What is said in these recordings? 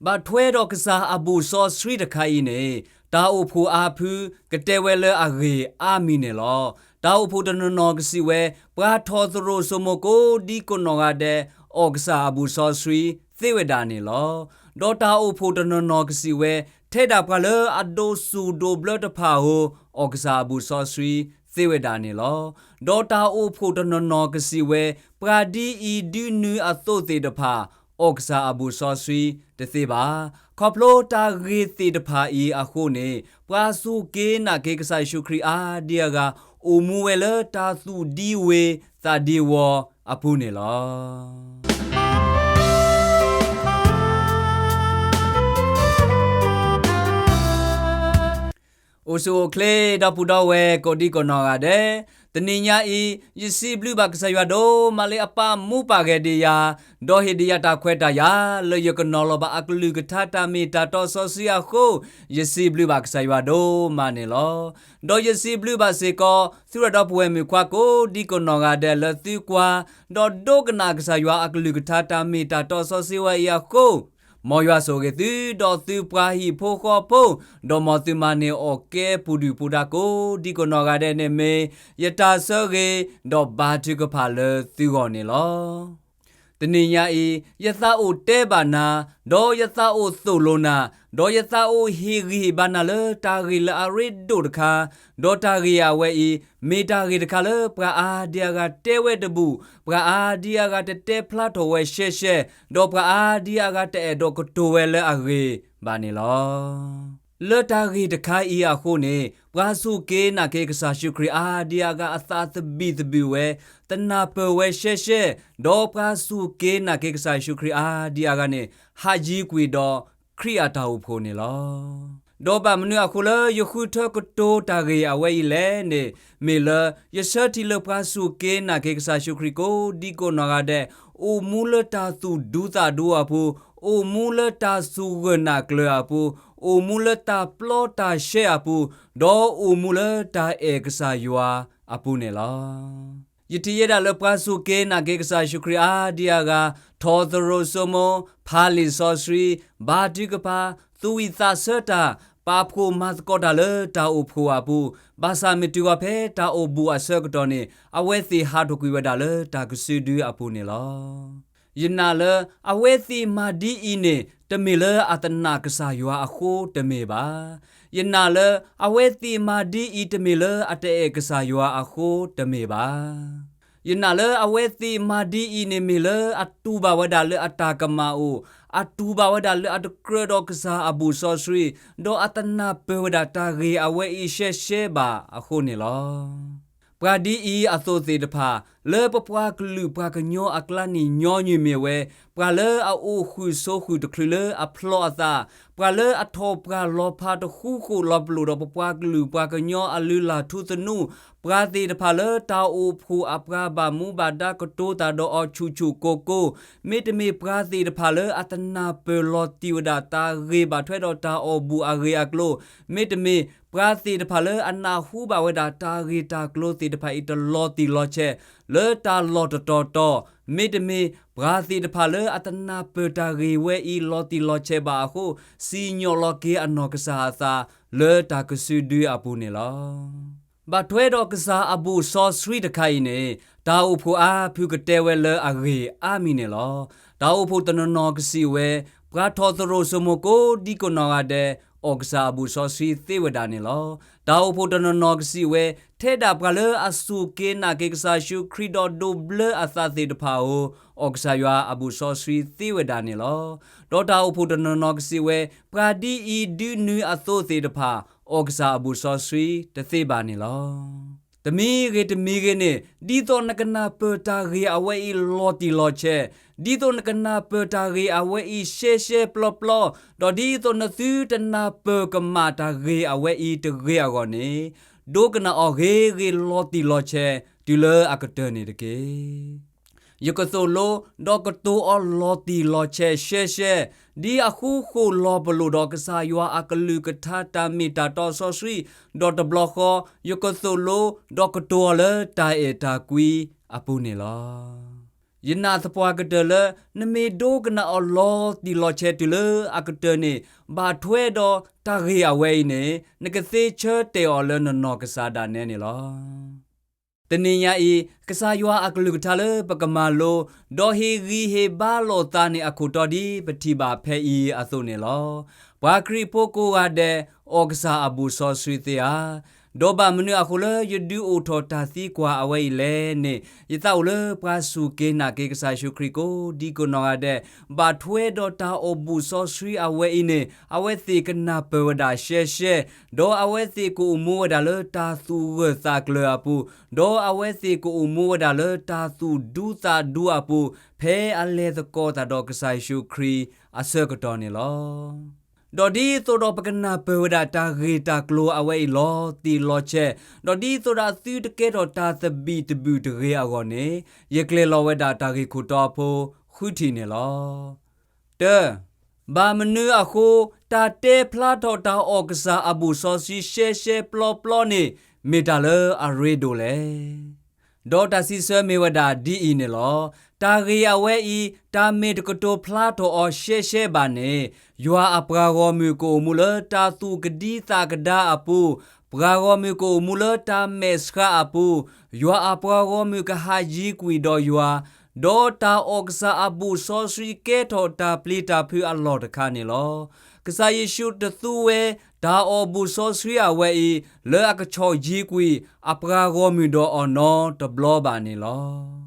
ဘၣ်ထွဲဒီးကစၢ်အဘူၣ်စီဆှံတခါအံၤန့ၣ်, တၢ်အိၣ်ဖှိၣ်အါဖုကတဲဝဲလၢအဂ့ၢ်အါမံၤန့ၣ်လီၤ. တၢ်အိၣ်ဖှိၣ်တနီၤနီၤကစံးဝဲ, ပှၤထီၣ်သရိာ်စိမိၤကိးဒံကိးနီၢ်ဂၤဒဲး အီၣ်ကစၢ်အဘူၣ်စီဆှံသ့ဝဲဒၣ်န့ၣ်လီၤ. ဒီးတၢ်အိၣ်ဖှိၣ်တနီၤနီၤကစံးဝဲ, ထဲဒၣ်ပှၤလၢအဒိးစူၣ်ဒိးဘျၢတဖၣ်ဧိၤ အီၣ်ကစၢ်အဘူၣ်စီဆှံသ့ဝဲဒၣ်န့ၣ်လီၤ. ဒီးတၢ်အိၣ်ဖှိၣ်တနီၤနီၤကစံးဝဲ, ပှၤဒ်အံၤဒုးနုၤအသိးသ့ၣ်တဖၣ် အီၣ်ကစၢ်အဘူၣ်စီဆှံတသ့ဘၣ်. ခီဖျိတၢ်ဂ့ၢ်သ့ၣ်တဖၣ်အံၤအဃိန့ၣ်, ပှၤစူၢ်က့ၤနာ်က့ၤကစၢ်ယ့ၣ်ၡူးခရံာ်အါဒံအါဂၤ အိၣ်မူဝဲလၢတၢ်သူၣ်ဒံဝ့ၤသးဒံဝီၤအပူၤန့ၣ်လီၤ. အိၣ်ဆူၣ်အိၣ်ချ့ဒီပုၢ်ဒီဝဲၢ်ကိးဒံကိးနီၢ်ဂၤဒဲး, တနံၤညါအံၤ ယစံးဘျုးဘၣ်ကစၢ်ယွၤဒိၣ်မးလၢအပာ်မူပာ်ဂဲၤဒံးယၤ, ဒီးဟ့ၣ်ဒံးယၤတၢ်ခွဲးတၢ်ယာ် လၢယကနီၤလီၤဘၣ်အကလုၢ်ကထါတၢ်မ့ၢ်တၢ်တီစီဆှံအဃိ, ယစံးဘျုးဘၣ်ကစၢ်ယွၤဒိၣ်မးန့ၣ်လီၤ. ဒီးယစံးဘျုးဘၣ်စ့ၢ်ကီး သုးရ့ဒီပုၢ်ဝဲၢ်မုၣ်ခွါကိးဒံကိးနီၢ်ဂၤဒဲးလၢသုကွၢ်, ဒီးဒိကနၣ်ကစၢ်ယွၤအကလုၢ်ကထါတၢ်မ့ၢ်တၢ်တီစီဆှံဝဲအံၤအဃိ, မ်ယွၤဆိၣ်ဂ့ၤသု, ဒီးသုပှၤဟံၣ်ဖိဃီဖိ, ဒီးမ်သုမၤန့ၢ်အီၣ်ကဲပူၤဒုၣ်ပူၤဒါကိးဒံကိးနီၢ်ဂၤဒဲးန့ၣ်မ့ၢ် ယတၢ်ဆၢဂ့ၤ, ဒီးဘါထုကဖၣ်လၢသုဂီၢ်န့ၣ်လီၤ. တနံၤညါအံၤ ယသးအိၣ်တဲဘၣ်နၤ, ဒီးယသးအိၣ်သိၣ်လိနၤ, ဒီးယသးအိၣ်ဟ့ၣ်ဂံၢ်ဟ့ၣ်ဘါနၤလၢတၢ်ဂ့ၢ်လၢအရ့ဒိၣ်တခါ, ဒီးတၢ်ဂ့ၢ်အဝဲအံၤ မ့ၢ်တၢ်ဂ့ၢ်တခါလၢပှၤအါဒံအါဂၤတဲဝဲတဘူၣ်, ပှၤအါဒံအါဂၤတတဲဖျါထီၣ်ဝဲရှဲရှဲ, ဒီးပှၤအါဒံအါဂၤတအဲၣ်ဒိးကတိၤဝဲလၢအဂ့ၤဘၣ်န့ၣ်လီၤ. လၢတၢ်ဂ့ၢ်တခါအံၤအဃိန့ၣ်, ပှၤစူၢ်က့ၤနာ်က့ၤကစၢ်ယ့ၣ်ၡူးခရံာ်အါဒံအါဂၤအသးသဘံၣ်သဘုၣ်ဝဲ, တနၢ်ပၢၢ်ဝဲရှဲရှဲ, ဒီးပှၤစူၢ်က့ၤနာ်က့ၤကစၢ်ယ့ၣ်ၡူးခရံာ်အါဒံအါဂၤန့ၣ် ဟးယံၤကွံာ်ဒီးခရံာ်အတၢ်အိၣ်ဖှိၣ်န့ၣ်လီၤ. ဒီးဘၣ်မနုၤအဃိလၢယဃုထၢကတိၤတၢ်ဂ့ၢ်အဝဲအံၤလဲၣ်န့ၣ်, မ့ၢ်လၢယဆၢထံၣ်လၢပှၤစူၢ်က့ၤနာ်က့ၤကစၢ်ယ့ၣ်ၡူးခရံာ်ကိးဒံကိးနီၢ်ဂၤဒဲး အိၣ်မူလၢတၢ်သူၣ်ဒူသးဒူအပူၤ, အိၣ်မူလၢတၢ်စူၢ်ဂၢၢ်နာ်ကျၢၤအပူၤ, အိၣ်မူလၢတၢ်ပျီတၢ်ရှဲအပူၤ, ဒီးအိၣ်မူလၢတၢ်အဲၣ်ကစၢ်ယွၤအပူၤန့ၣ်လီၤ. ယထံၣ်ယဲဒၣ်လၢပှၤစူၢ်က့ၤနာ်က့ၤကစၢ်ယ့ၣ်ၡူးခရံာ်အါဒံအါဂၤ, ထီၣ်သရိာ်စိမိၤ, ဖးလံာ်စီဆှံ, ဘါထုကဖၣ်, သူၣ်ဝံၣ်သးဆၢတၢ်, ပာ်ဖှိၣ်မၤသကိးတၢ်လၢတၢ်အိၣ်ဖှိၣ်အပူၤ, ဘၣ်ဆၣ်မ့ၢ်တုၤဃီၤဖဲတၢ်အိၣ်ဘူးအဆၢကတီၢ်န့ၣ် အဝဲသ့ၣ်ဟးထီၣ်ကွံာ်ဝဲဒၣ်လၢတၢ်ကစုဒုအပူၤန့ၣ်လီၤ. ယနာ်လၢအဝဲသ့ၣ်မၤဒ်အံၤန့ၣ် တမ့ၢ်လၢအတနာ်ကစၢ်ယွၤအဃိတမ့ၢ်ဘၣ်. ယနာ်လၢအဝဲသ့ၣ်မၤဒ်အံၤတမ့ၢ်လၢအတအဲၣ်ကစၢ်ယွၤအဃိတမ့ၢ်ဘၣ်. ယနာ်လၢအဝဲသ့ၣ်မၤဒ်အံၤန့ၣ်မ့ၢ်လၢအတူၢ်ဘၣ်ဝဲဒၣ်လၢအတၢ်ကမၣ်အိၣ်, အတူၢ်ဘၣ်ဝဲဒၣ်လၢအတကြၢးဒီးကစၢ်အဘူၣ်စီဆှံ, ဒီးအတနၢ်ပၢၢ်ဝဲဒၣ်တၢ်ဂ့ၢ်အဝဲအံၤရှဲရှဲဘၣ်အဃိန့ၣ်လီၤ. ပှၤဒ်အံၤအသိးသ့ၣ်တဖၣ် လၢပပှၤကလုာ်ပှၤကညီအကျါန့ၣ်ညီနုၢ်မ့ၢ်ဝဲ ပှၤလၢအအိၣ်ဃုာ်ဆိးဃုာ်တချုးလၢအဖျီအသး, ပှၤလၢအထီၣ်ပှၢ်လီၤဖးတဃူဃီၣ်လီၤပလိာ်ဒီးပပှၤကလုာ်ပှၤကညီအလုၢ်အလၢ်ထူသနူ, ပှၤသ့ၣ်တဖၣ်လၢတၢ်အိၣ်ဖှိၣ်အပှၤဘၣ်မူဘၣ်ဒါကတိၤတၢ်ဒီးအီၤဆူၣ်ဆူၣ်ကိၢ်ကိၢ်, မ့တမ့ၢ်ပှၤသ့ၣ်တဖၣ်လၢအတနၢ်ပၢၢ်လီၤတံၢ်ဝဲဒၣ်တၢ်ဂ့ၢ်ဘၣ်ထွဲဒီးတၢ်အိၣ်ဘူးအဂ့ၢ်အကျိၤ, မ့တမ့ၢ် ပှၤသ့ၣ်တဖၣ်လၢအနၢ်ဟူဘၣ်ဝဲဒၣ်တၢ်ဂ့ၢ်တၢ်ကျိၤသ့ၣ်တဖၣ်အံၤတလီၤတံၢ်လီၤဆဲး လၢတၢ်လီၢ်တတီၤတီၤ, မ့တမ့ၢ် ပှၤသ့ၣ်တဖၣ်လၢအတနၢ်ပၢၢ်တၢ်ဂ့ၢ်ဝဲအံၤလီၤတံၢ်လီၤဆဲးဘၣ်အဃိ, စံၣ်ညီၣ်လီၤက့ၤအနီၢ်ကစၢ်အသး လၢတၢ်ကစုဒုအပူၤန့ၣ်လီၤ. ဘၣ်ထွဲဒီးကစၢ်အဘူၣ်စီဆှံတခါအံၤန့ၣ်, တၢ်အိၣ်ဖှိၣ်အါဖုကတဲဝဲလၢအဂ့ၢ်အါမံၤန့ၣ်လီၤ. တၢ်အိၣ်ဖှိၣ်တနီၤနီၤကစံးဝဲ, ပှၤထီၣ်သရိာ်စိမိၤကိးဒံကိးနီၢ်ဂၤဒဲး အီၣ်ကစၢ်အဘူၣ်စီဆှံသ့ဝဲဒၣ်န့ၣ်လီၤ. တၢ်အိၣ်ဖှိၣ်တနီၤနီၤကစံးဝဲ, ထဲဒၣ်ပှၤလၢအစူၢ်က့ၤနာ်က့ၤကစၢ်ယ့ၣ်ၡူးခရံာ်ဒီးဒိးဘျၢအသးသ့ၣ်တဖၣ်ဧိၤ, အီၣ်ကစၢ်ယွၤအဘူၣ်စီဆှံသ့ဝဲဒၣ်န့ၣ်လီၤ. ဒီးတၢ်အိၣ်ဖှိၣ်တနီၤနီၤကစံးဝဲ, ပှၤဒ်အံၤဒုးနုၤအသိးသ့ၣ်တဖၣ် အီၣ်ကစၢ်အဘူၣ်စီဆှံတသ့ဘၣ်န့ၣ်လီၤ. တမံၤဂ့ၤတမံၤဂ့ၤန့ၣ်, ဒ်သိးနကနၢ်ပၢၢ်တၢ်ဂ့ၢ်အဝဲအံၤလီၤတံၢ်လီၤဆဲး, ဒ်သိးနကနၢ်ပၢၢ်တၢ်ဂ့ၢ်အဝဲအံၤရှဲရှဲပျီပျီ, ဒီးဒ်သိးနသုတနၢ်ပၢၢ်ကမၣ်တၢ်ဂ့ၢ်အဝဲအံၤတဂ့ၤအဂီၢ်န့ၣ်, ဒိကနၣ်အီၤဂ့ၤဂ့ၤလီၤတံၢ်လီၤဆဲး တုၤလၢအကတၢၢ်န့ၣ်တက့ၢ်. ယကသိၣ်လိ ဒီးကတိၤအီၤလီၤတံၢ်လီၤဆဲးရှဲရှဲ, ဒ်အဃူဃီၣ်လီၤပလိာ်ဒီးကစၢ်ယွၤအကလုၢ်ကထါတၢ်မ့ၢ်တၢ်တီစီဆှံ, ဒီးတဘျီဃီ ယကသိၣ်လိ ဒီးကတိၤအီၤလၢတၢ်အဲၣ်တၢ်ကွံအပူၤန့ၣ်လီၤ. ယနာ်သပှၢ်ကတၢၢ်လၢ နမ့ၢ်ဒိကနၣ်အီၤလီၤတံၢ်လီၤဆဲးတုၤလၢအကတၢၢ်န့ၣ် ဘၣ်ထွဲဒီးတၢ်ဂ့ၢ်အဝဲအံၤန့ၣ် နကသ့ဆၢတဲာ်အီၤလၢနနီၢ်ကစၢ်ဒၣ်နဲန့ၣ်လီၤ. တနံၤညါအံၤ ကစၢ်ယွၤအကလုၢ်ကထါလၢပကမၤလိ ဒီးဟ့ၣ်ဂံၢ်ဟ့ၣ်ဘါလိာ်သးန့ၣ်အခိၣ်တီဒ် ပထံၣ်ဘၣ်ဖဲအံၤအသိးန့ၣ်လီၤ. ပှၤခရံာ်ဖိကိးဂၤဒဲး အီၣ်ကစၢ်အဘူၣ်စီဆှံသ့ဧါ. ဒီးဘၣ်မနုၤအဃိလၢယဒုးအိၣ်ထီၣ်တၢ်သံကွၢ်အဝဲအံၤလဲၣ်န့ၣ် ယသးအိၣ်လၢပှၤစူၢ်က့ၤနာ်က့ၤကစၢ်ယ့ၣ်ၡူးခရံာ်ကိးဒံကိးနီၢ်ဂၤဒဲး ဘၣ်ထွဲဒီးတၢ်အီၣ်ဘူၣ်စီဆှံအဝဲအံၤန့ၣ် အဝဲသ့ၣ်ကနၢ်ပၢၢ်ဝဲဒၣ်ရှဲရှဲ ဒီးအဝဲသ့ၣ်ကအိၣ်မူဝဲဒၣ်လၢတၢ်သူၣ်ဂၢၢ်သးကျၢၤအပူၤ, ဒီးအဝဲသ့ၣ်ကအိၣ်မူဝဲဒၣ်လၢတၢ်သူၣ်ဒူသးဒူအပူၤ, ဖဲအလဲၤသကိးသးဒီးကစၢ်ယ့ၣ်ၡူးခရံာ်အဆၢကတီၢ်န့ၣ်လီၤ. ဒီးဒ်သိးဒီးပကနၢ်ပၢၢ်ဝဲဒၣ်တၢ်ဂ့ၢ်တၢ်ကျိၤအဝဲအံၤလီၤတံၢ်လီၤဆဲး, ဒီးဒ်သိးဒီးသုတကဲထီၣ်တၢ်သဘံၣ်သဘုၣ်တဂ့ၤအဂီၢ်န့ၣ်, ယကျဲၤလီၤဝဲဒၣ်တၢ်ဂ့ၢ်ခိၣ်တီအဖိဃုထံၣ်န့ၣ်လီၤ. တၢ, ဘၣ်မနုၤအဃိ တၢ်တဲဖျါထီၣ်တၢ်အီၣ်ကစၢ်အဘူၣ်စီဆှံရှဲရှဲပျီပျီန့ၣ် မ့ၢ်တၢ်လၢအရ့ဒိၣ်လဲၣ်. ဒီးတၢ်စံးဆၢမ့ၢ်ဝဲဒၣ်ဒ်အံၤန့ၣ်လီၤ. တၢ်ဂ့ၢ်အဝဲအံၤ တၢ်မ့ၢ်တကတိၤဖျါထီၣ်အီၤရှဲရှဲဘၣ်န့ၣ်, ယွၤအပှၤဂီၢ်မုၢ်ကအိၣ်မူလၢတၢ်သူၣ်ကဒံသးကဒါအပူၤ, ပှၤဂီၢ်မုၢ်ကအိၣ်မူလၢတၢ်မဲာ်ဆှးအပူၤ, ယွၤအပှၤဂီၢ်မုၢ်ကဟးယံၤကွံာ်ဒီးယွၤ, ဒီးတၢ်အီၣ်ကစၢ်အဘူၣ်စီဆှံကဲထီၣ်တၢ်ပျံၤတၢ်ဖုးအလီၢ်တခါန့ၣ်လီၤ. ကစၢ်ယ့ၣ်ၡူးတသူဝဲ တၢ်အီၣ်ဘူၣ်စီဆှံအဝဲအံၤ လၢအကဆီၣ်ယံၤကွံာ် အပှၤဂီၢ်မုၢ်ဒီးအီၤနီတဘျီဘၣ်န့ၣ်လီၤ.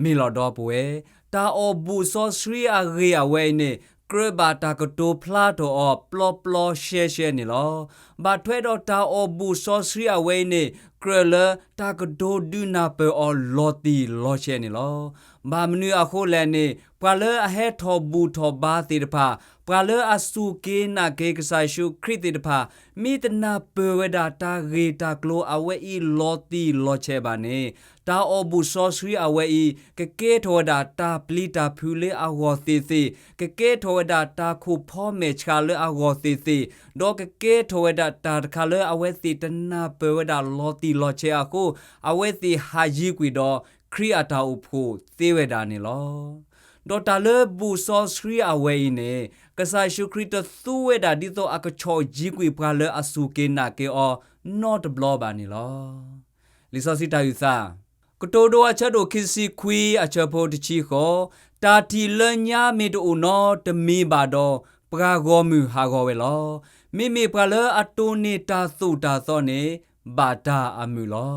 မ့ၢ်လီၤဒီပုၢ်ဝဲၢ်, တၢ်အီၣ်ဘူၣ်စီဆှံအဂ့ၢ်အဝဲအံၤန့ၣ် ကြၢးဘၣ်တၢ်ကတိၤဖျါထီၣ်အီၤပျီပျီရှဲရှဲန့ၣ်လီၤ. ဘၣ်ထွဲဒီးတၢ်အီၣ်ဘူၣ်စီဆှံအဝဲအံၤန့ၣ် ကြၢးလၢတၢ်ကတိၤဒုးနၢ်ပၢၢ်အီၤလီၤတံၢ်လီၤဆဲးန့ၣ်လီၤ. ဘၣ်မနုၤအဃိလဲၣ်န့ၣ် ပှၤလၢအဟဲထီၣ်ဘူၣ်ထီၣ်ဘါသ့ၣ်တဖၣ်, ပှၤလၢအစူၢ်က့ၤနာ်က့ၤကစၢ်ယ့ၣ်ၡူးခရံာ်သ့ၣ်တဖၣ်, မ့ၢ်တနၢ်ပၢၢ်ဝဲဒၣ်တၢ်ဂ့ၢ်တၢ်ကျိၤအဝဲအံၤလီၤတံၢ်လီၤဆဲးဘၣ်န့ၣ်, တၢ်အီၣ်ဘူၣ်စီဆှံအဝဲအံၤ ကကဲထီၣ်ဝဲဒၣ်တၢ်ပျံၤတၢ်ဖုးလၢအဂီၢ်သ့ၣ်သ့ၣ်, ကကဲထီၣ်ဝဲဒၣ်တၢ်ခိၣ်ဖီမဲာ်ဆှးလၢအဂီၢ်သ့ၣ်သ့ၣ်, ဒီးကကဲထီၣ်ဝဲဒၣ်တၢ်တခါလၢအဝဲသ့ၣ်တနၢ်ပၢၢ်ဝဲဒၣ်လီၤတံၢ်လီၤဆဲးအဃိ, အဝဲသ့ၣ်ဟးယံၤကွံာ်ဒီးခရံာ်အတၢ်အိၣ်ဖှိၣ်သ့ဝဲဒၣ်န့ၣ်လီၤ. ဒီးတၢ်လၢဘူၣ်စီဆှံအဝဲအံၤန့ၣ်, ကစၢ်ယ့ၣ်ၡူးခရံာ်တသူဝဲဒၣ်ဒ်သိးအကဆီၣ်ယံၤကွံာ်ပှၤလၢအစူၢ်က့ၤနာ်က့ၤအီၤနီတဘျီဘၣ်န့ၣ်လီၤ. လံာ်စီဆှံတၢ်အုၣ်သး, ကတိၤဒိအဆၢဒိၣ်ခံဆံခွံအဆၢဖိတဆံဃိး, တၢ်ထံၣ်လၢညါမ့ၢ်တအိၣ်နီတမံၤဘၣ်ဒီး, ပှၤဂီၢ်မုၢ်ဟးဂီၤဝဲလီၤ. မ့မ့ၢ်ပှၤလၢအတိၢ်န့ၢ်တၢ်သိၣ်တၢ်သီန့ၣ် ဘၣ်တၢ်အမုာ်လီ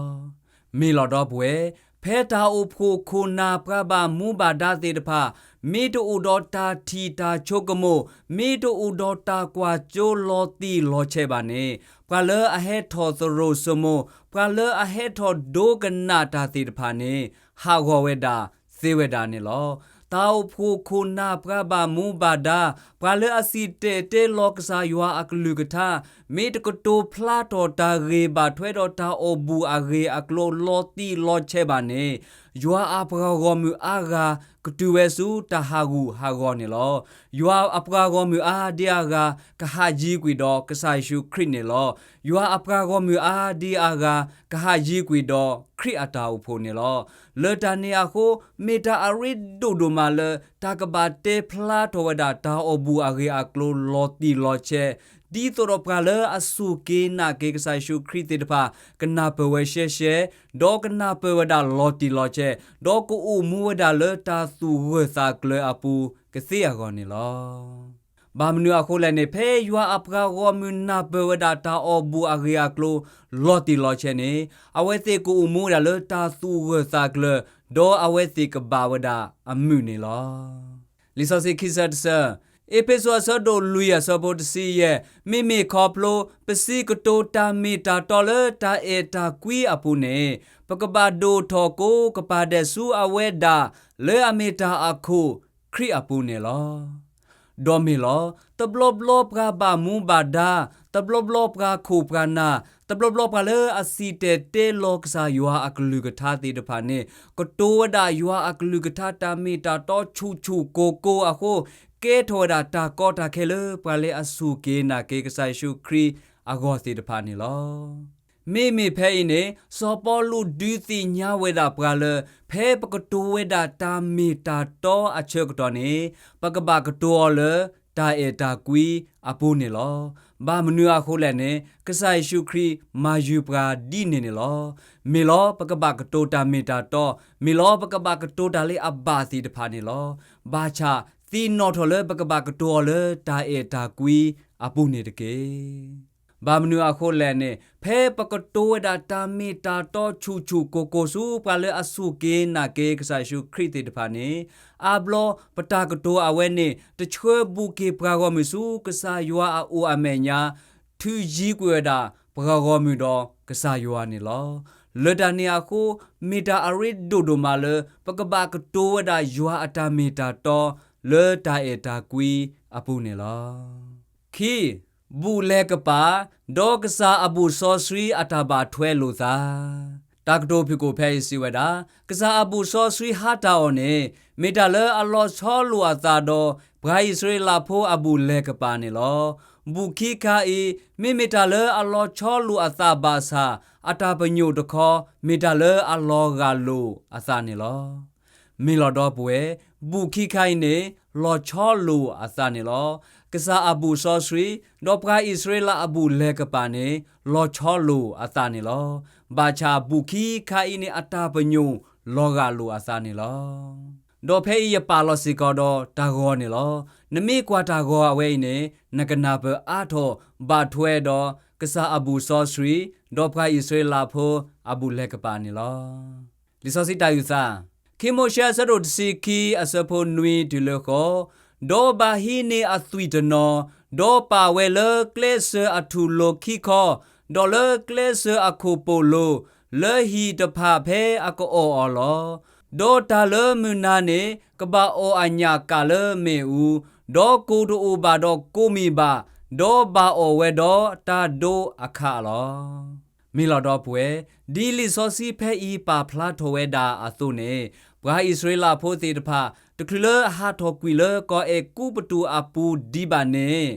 ၤ. မ့ၢ်လီၤဒီပုၢ်ဝဲၢ်, ဖဲတၢ်အိၣ်ဖှိၣ်ခိၣ်နၢ်ပှၤဘၣ်မူဘၣ်ဒါသ့ၣ်တဖၣ်, မ့ၢ်တအိၣ်ဒီးတၢ်ထံၣ်တၢ်ဆိကမိၣ်, မ့ၢ်တအိၣ်ဒီးတၢ်ကွၢ်စိလီၤတံၢ်လီၤဆဲးဘၣ်န့ၣ်, ပှၤလၢအဟဲထီၣ်သရိာ်စိမိၤ, ပှၤလၢအဟဲထီၣ်ဒိကနၣ်တၢ်သ့ၣ်တဖၣ်န့ၣ် ဟးဂီၤဝဲဒၣ်သ့ဝဲဒၣ်န့ၣ်လီၤ. တၢ်အိၣ်ဖှိၣ်ခိၣ်နၢ်ပှၤဘၣ်မူဘၣ်ဒါ, ပှၤလၢအစံၣ်တဲၤတဲလီၤကစၢ်ယွၤအကလုၢ်ကထါ, မ့ၢ်တကတိၤဖျါထီၣ်တၢ်ဂ့ၢ်ဘၣ်ထွဲဒီးတၢ်အီၣ်ဘူၣ်အဂ့ၢ်အကျိၤလီၤတံၢ်လီၤဆဲးဘၣ်န့ၣ်, ယွၤအပှၤဂီၢ်မုၢ်အါဂၤကတုၤဝဲဆူတၢ်ဟးဂူာ်ဟးဂီၤန့ၣ်လီၤ. ယွၤအပှၤဂီၢ်မုၢ်အါဒံအါဂၤ ကဟးယံၤကွံာ်ဒီးကစၢ်ယ့ၣ်ၡူးခရံာ်န့ၣ်လီၤ. ယွၤအပှၤဂီၢ်မုၢ်အါဒံအါဂၤ ကဟးယံၤကွံာ်ဒီးခရံာ်အတၢ်အိၣ်ဖှိၣ်န့ၣ်လီၤ. လၢတၢ်န့ၣ်အဃိ, မ့ၢ်တၢ်အရ့ဒိၣ်ဒိၣ်မးလၢ တၢ်ကဘၣ်တဲဖျါထီၣ်ဝဲဒၣ်တၢ်အီၣ်ဘူၣ်အဂ့ၢ်အကျိၤလီၤတံၢ်လီၤဆဲး, ဒ်သိးဒီးပှၤလၢအစူၢ်က့ၤနာ်က့ၤကစၢ်ယ့ၣ်ၡူးခရံာ်သ့ၣ်တဖၣ် ကနၢ်ပၢၢ်ဝဲရှဲရှဲ, ဒီးကနၢ်ပၢၢ်ဝဲဒၣ်လီၤတံၢ်လီၤဆဲး, ဒီးကအိၣ်မူဝဲဒၣ်လၢတၢ်သူၣ်ဂၢၢ်သးကျၢၤအပူၤကသ့အဂီၢ်န့ၣ်လီၤ. ဘၣ်မနုၤအဃိလဲၣ်န့ၣ်, ဖဲယွၤအပှၤဂီၢ်မုၢ်နၢ်ပၢၢ်ဝဲဒၣ်တၢ်အီၣ်ဘူၣ်အဂ့ၢ်အကျိၤလီၤတံၢ်လီၤဆဲးန့ၣ်, အဝဲသ့ၣ်ကအိၣ်မူဝဲဒၣ်လၢတၢ်သူၣ်ဂၢၢ်သးကျၢၤ, ဒီးအဝဲသ့ၣ်ကဘၣ်ဝဲဒၣ်အမုာ်န့ၣ်လီၤ. လံာ်စီဆှံခံဆၢတဆၢ, အ့းဖ့းစူးအဆၢဒိၣ်လွံၢ်အဆၢဖိတဆံယဲၢ်, မ့မ့ၢ်ခီဖျိ ပစံးကတိၤတၢ်မ့ၢ်တၢ်တီလၢတၢ်အဲၣ်တၢ်ကွံအပူၤန့ၣ်, ပကဘၣ်ဒိၣ်ထီၣ်ကိးကပၤဒဲးဆူအဝဲဒၣ် လၢအမ့ၢ်တၢ်အခိၣ်ခရံာ်အပူၤန့ၣ်လီၤ. ဒီးမ့ၢ်လီၤ, တဘျီဘျီပှၤဘၣ်မူဘၣ်ဒါ, တဘျီဘျီပှၤခိၣ်ပှၤနၢ်, တဘျီဘျီပှၤလၢအစံၣ်တဲၤတဲလီၤကစၢ်ယွၤအကလုၢ်ကထါသ့ၣ်တဖၣ်န့ၣ်, ကတိၤဝဲဒၣ်ယွၤအကလုၢ်ကထါတၢ်မ့ၢ်တၢ်တီဆူၣ်ဆူၣ်ကိၢ်ကိၢ်အဃိ, ကဲထီၣ်ဝဲဒၣ်တၢ်ကီတၢ်ခဲလၢပှၤလၢအစူၢ်က့ၤနာ်က့ၤကစၢ်ယ့ၣ်ၡူးခရံာ်အဂီၢ်သ့ၣ်တဖၣ်န့ၣ်လီၤ. မ့မ့ၢ်ဖဲအံၤန့ၣ် စီၤပီလူးဒုးသ့ၣ်ညါဝဲဒၣ်ပှၤလၢ ဖဲပကတိၤဝဲဒၣ်တၢ်မ့ၢ်တၢ်တီအဆၢကတီၢ်န့ၣ် ပကဘၣ်ကတိၤအီၤလၢတၢ်အဲၣ်တၢ်ကွံအပူၤန့ၣ်လီၤ. ဘၣ်မနုၤအဃိလဲၣ်န့ၣ် ကစၢ်ယ့ၣ်ၡူးခရံာ်မၤယုၤပှၤဒ်န့ၣ်န့ၣ်လီၤ. မ့ၢ်လီၤ ပကဘၣ်ကတိၤတၢ်မ့ၢ်တၢ်တီ, မ့ၢ်လီၤပကဘၣ်ကတိၤတၢ်လၢအဘၣ်သ့ၣ်တဖၣ်န့ၣ်လီၤ. ဘၣ်ဆၣ်သ့ၣ်နီၣ်ထီၣ်လၢပကဘၣ်ကတိၤအီၤလၢတၢ်အဲၣ်တၢ်ကွံအပူၤန့ၣ်တက့ၢ်. ဘၣ်မနုၤအဃိလဲၣ်န့ၣ် ဖဲပကတိၤဝဲဒၣ်တၢ်မ့ၢ်တၢ်တီဆူၣ်ဆူၣ်ကိၢ်ကိၢ်ဆူပှၤလၢအစူၢ်က့ၤနာ်က့ၤကစၢ်ယ့ၣ်ၡူးခရံာ်သ့ၣ်တဖၣ်န့ၣ် အါဘျီပတၢ်ကတိၤအဝဲန့ၣ် တဆှၢဘူးက့ၤပှၤဂီၢ်မုၢ်ဆူကစၢ်ယွၤအအိၣ်အမဲာ်ညါ ထုးယံၤကွံာ်ဝဲဒၣ်ပှၤဂီၢ်မုၢ်ဒီးကစၢ်ယွၤန့ၣ်လီၤ. လၢတၢ်န့ၣ်အဃိ မ့ၢ်တၢ်အရ့ဒိၣ်ဒိၣ်မးလၢ ပကဘၣ်ကတိၤဝဲဒၣ်ယွၤအတၢ်မ့ၢ်တၢ်တီ လၢတၢ်အဲၣ်တၢ်ကွံအပူၤန့ၣ်လီၤ. ခံ, ဘူၣ်လဲၤကပာ် ဒီးကစၢ်အဘူၣ်စီဆှံအတၢ်ဘၣ်ထွဲလိာ်သး တၢ်ကတိၤဖုၣ်ကိာ်ဖဲအံၤစံးဝဲဒၣ် ကစၢ်အဘူၣ်စီဆှံဟါတၢ်အီၣ်န့ၣ် မ့ၢ်တၢ်လၢအလီၤဆီလိာ်အသးဒီး ပှၤအံၣ်စရ့လးဖိအဘူၣ်လဲၤကပာ်န့ၣ်လီၤ. ဘူၣ်ခံခါအံၤ မ့မ့ၢ်တၢ်လၢအလီၤဆီလိာ်အသးဘၣ်ဆၣ် အတၢ်ပညိၣ်တခီ မ့ၢ်တၢ်လၢအလီၤဂာ်လိာ်အသးန့ၣ်လီၤ. မ့ၢ်လီၤဒီပုၢ်ဝဲၢ်, ဘူၣ်ခံခါအံၤန့ၣ် လီၤဆီလိာ်အသးန့ၣ်လီၤ. ကစၢ်အဘူၣ်စီဆှံ ဒီးပှၤအံၣ်စရ့လးအဘူၣ်လဲၤကပာ်န့ၣ် လီၤဆီလိာ်အသးန့ၣ်လီၤ. ဘၣ်ဆၣ်ဘူၣ်ခံခါအံၤန့ၣ် အတၢ်ပညိၣ်လီၤဂာ်လိာ်အသးန့ၣ်လီၤ. ဒီးဖဲအံၤယပာ်လီၤစ့ၢ်ကီးဒီးတၢ်ဂီၤန့ၣ်လီၤ. နမ့ၢ်ကွၢ်တၢ်ဂီၤအဝဲအံၤန့ၣ် နကနၢ်ပၢၢ်အါထီၣ်ဘၣ်ထွဲဒီး ကစၢ်အဘူၣ်စီဆှံ ဒီးပှၤအံၣ်စရ့လးဖိအဘူၣ်လဲၤကပာ်န့ၣ်လီၤ. လံာ်စီဆှံတၢ်အုၣ်သး, ခံမိၤၡ့အဆၢဒိၣ်တဆံခံအဆၢဖိနွံတုၤလၢဃိး, ဒီးဘၣ်ဟံးန့ၢ်အသွံၣ်တနီၤ, ဒီးပာ်ဝဲလၢကျဲစၢၤအထူၣ်လိၤခံခီ, ဒီးလၢကျဲစၢၤအခိၣ်ပိၣ်လိၤ, လၢဟံၣ်တဖၣ်ဖဲအကအီၣ်အီၤလီၤ. ဒီးတၢ်လၢမုၢ်နၤန့ၣ် ကဘၣ်အီၣ်အညၣ်ကၣ်လၢမ့ၣ်အူ, ဒီးကိၢ်တအိၣ်ဘၣ်ဒီးကိၢ်မံၣ်ဘၣ်, ဒီးဘၣ်အီၣ်ဝဲဒီးတၢ်ဒိအခးလီၤ. မ့ၢ်လီၤဒီပုၢ်ဝဲၢ်, ဒ်လံာ်စီဆှံဖဲအံၤပာ်ဖျါထီၣ်ဝဲဒၣ်အသိးန့ၣ်, ပှၤအံၣ်စရ့လးဖိသ့ၣ်တဖၣ် တချုးလၢအဟးထီၣ်ကွံာ်လၢကီၢ်အဲၤကူပတူးအပူၤဒံးဘၣ်န့ၣ်,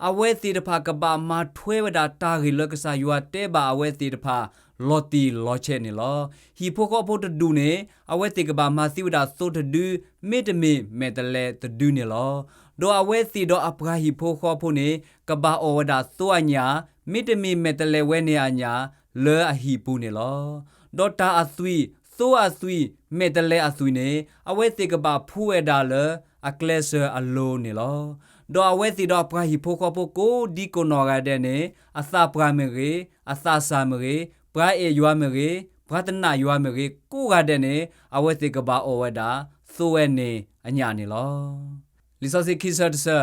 အဝဲသ့ၣ်တဖၣ်ကဘၣ်မၤထွဲဝဲဒၣ်တၢ်ဂ့ၢ်လၢကစၢ်ယွၤတဲဘၣ်အဝဲသ့ၣ်တဖၣ် လီၤတံၢ်လီၤဆဲးန့ၣ်လီၤ. ဟံၣ်ဖိဃီဖိတဒူၣ်န့ၣ် အဝဲသ့ၣ်ကဘၣ်မၤသံဝဲဒၣ်သိတဒု, မ့တမ့ၢ်မဲာ်တဲးလဲးတဒုန့ၣ်လီၤ. ဒီးအဝဲသ့ၣ်ဒီးအပှၤဟံၣ်ဖိဃီဖိန့ၣ် ကဘၣ်အီၣ်ဝဲဒၣ်သိအညၣ်, မ့တမ့ၢ်မဲာ်တဲးလဲးဝဲန့ၣ်အညၣ် လၢအဟံၣ်ပူၤန့ၣ်လီၤ. ဒီးတၢ်အသွံၣ်, သိအသွံၣ်, မဲာ်တဲးလဲးအသွံၣ်န့ၣ် အဝဲသ့ၣ်ကဘၣ်ဖှူဝဲဒၣ်လၢအကျဲစၢၤအလိၤန့ၣ်လီၤ. ဒီးအဝဲသ့ၣ်ဒီးအပှၤဟံၣ်ဖိဃီဖိကိးဒံကိးနီၢ်ဂၤဒဲးန့ၣ် အသးပှၢ်မ့ၢ်ဂ့ၤ, အသးစၢ်မ့ၢ်ဂ့ၤ, ပှၤအဲၣ်ယွၤမ့ၢ်ဂ့ၤ, ပှၤတနာ်ယွၤမ့ၢ်ဂ့ၤ, ကိးဂၤဒဲးန့ၣ် အဝဲသ့ၣ်ကဘၣ်အီၣ်ဝဲဒၣ်သိဝဲန့ၣ်အညၣ်န့ၣ်လီၤ. လံာ်စီဆှံခံဆၢတဆၢ,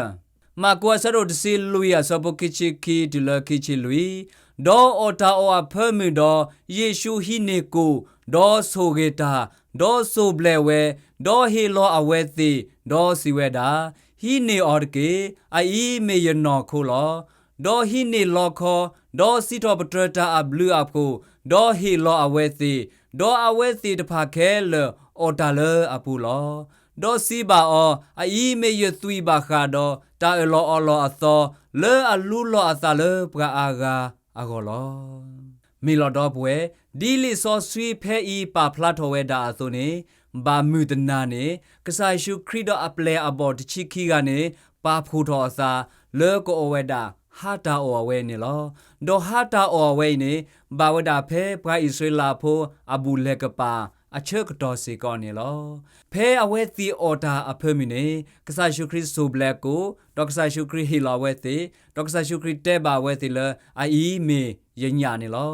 မၢ်ကူးအဆၢဒိၣ်တဆံလွံၢ်အဆၢဖိခံဆံခံတုၤလၢခံဆံလွံၢ်, ဒီးအီၣ်တၢ်အီၣ်အဖၢမုၢ်ဒီး ယ့ၣ်ၡူးဟံးန့ၢ်ကိၣ်, ဒီးဆိၣ်ဂ့ၤတၢ်, ဒီးစိၢ်ဘျဲးဝဲ, ဒီးဟ့ၣ်လီၤအဝဲသ့ၣ်, ဒီးစံးဝဲဒၣ်, ဟံးန့ၢ်အီၤတက့ၢ်. အအံၤမ့ၢ်ယနီၢ်ခိလီၤ. ဒီးဟံးန့ၢ်လီခီ, ဒီးစံးထီၣ်ပတြၢၤတၢ်အဘျုးအဖှိၣ်, ဒီးဟ့ၣ်လီၤအဝဲသ့ၣ်, ဒီးအဝဲသ့ၣ်တဖၣ်ခဲလၢာ်အီၣ်တၢ်လၢအပူၤလီၤ. ဒီးစံးဘၣ်အီၤ, အအံၤမ့ၢ်ယသွံၣ်ဘၣ်ဃးဒီး တၢ်အၢၣ်လီၤအီလီၤအသီ, လၢအလူလီၤအသးလၢပှၤအါဂၤအဂီၢ်လီၤ. မ့ၢ်လီၤဒီပုၢ်ဝဲၢ်, ဒ်လံာ်စီဆှံဖဲအံၤပာ်ဖျါထီၣ်ဝဲဒၣ်အသိးန့ၣ်, ဘၣ်မုၢ်တနၤန့ၣ် ကစၢ်ယ့ၣ်ၡူးခရံာ်ဒီးအပျဲၢ်အဘီၣ်တဆံခံဂၤန့ၣ် ပာ်ဖှိၣ်ထီၣ်အသး လၢကအိၣ်ဝဲဒၣ်ဟါတၢ်အီၣ်အဝဲန့ၣ်လီၤ. ဒီးဟါတၢ်အီၣ်အဝဲအံၤန့ၣ် ဘၣ်ဝဲဒၣ်ဖဲပှၤအံၣ်စရ့လးဖိအဘူၣ်လဲၤကပၤအဆၢကတီၢ်စ့ၢ်ကီးန့ၣ်လီၤ. ဖဲအဝဲသ့ၣ်အီၣ်တၢ်အဖၢမုၢ်န့ၣ် ကစၢ်ယ့ၣ်ၡူးခရံာ်စိၢ်ဘျဲးကိၣ်, ဒီးကစၢ်ယ့ၣ်ၡူးခရံာ်ဟ့ၣ်လီၤအဝဲသ့ၣ်, ဒီးကစၢ်ယ့ၣ်ၡူးခရံာ်တဲဘၣ်အဝဲသ့ၣ်လၢ အအံၤမ့ၢ်ယညၣ်န့ၣ်လီၤ.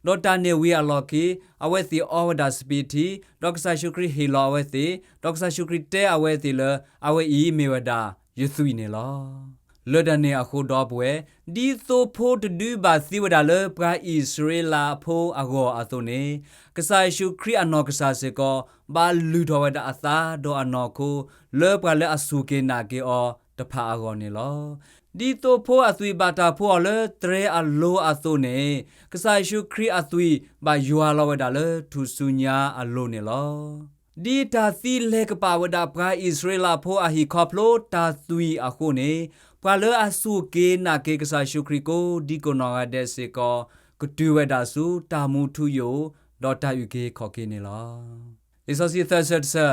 ဒီးတၢ်န့ၣ်ဝံၤအလီၢ်ခံ အဝဲသ့ၣ်အီဝဲဒၣ်စပံးထံ, ဒီးကစၢ်ယ့ၣ်ၡူးခရံာ်ဟ့ၣ်လီၤအဝဲသ့ၣ်, ဒီးကစၢ်ယ့ၣ်ၡူးခရံာ်တဲအဝဲသ့ၣ်လၢ အဝဲအံၤမ့ၢ်ဝဲဒၣ်ယသွံၣ်န့ၣ်လီၤ. လၢတၢ်န့ၣ်အဃိဒီပုၢ်ဝဲၢ်, ဒ်သိဖိတဒုဘၣ်သံဝဲဒၣ်လၢပှၤအံၣ်စရ့လးဖိအဂီၢ်အသိးန့ၣ်, ကစၢ်ယ့ၣ်ၡူးခရံာ်အနီၢ်ကစၢ်စ့ၢ်ကီး ဘၣ်လုၢ်ထီၣ်ဝဲဒၣ်အသးဒီးအနီၢ်ခိ လၢပှၤလၢအစူၢ်က့ၤနာ်က့ၤအီၤတဖၣ်အဂီၢ်န့ၣ်လီၤ. ဒ်သိဖိအသွံၣ်ဘၣ်တၢ်ဖှူအီၤလၢတြဲၤအလိၤအသိးန့ၣ်, ကစၢ်ယ့ၣ်ၡူးခရံာ်အသွံၣ်ဘၣ်ယွၤလီၤဝဲဒၣ်လၢထူၣ်စုညါအလိၤန့ၣ်လီၤ. ဒ်တၢ်သံလဲၤကပာ်ဝဲဒၣ်ပှၤအံၣ်စရ့လးဖိအဟံၣ်ခီဖျိတၢ်သွံၣ်အဃိန့ၣ်, ပှၤလၢအစူၢ်က့ၤနာ်က့ၤကစၢ်ယ့ၣ်ၡူးခရံာ်ကိးဒံကိးနီၢ်ဂၤဒဲးစ့ၢ်ကီး ကတုၤဝဲဒၣ်ဆူတၢ်မူထူယိာ် ဒီးတၢ်အုၣ်က့ၤခီၣ်က့ၤန့ၣ်လီၤ. လံာ်စီဆှံသၢဆၢတဆၢ,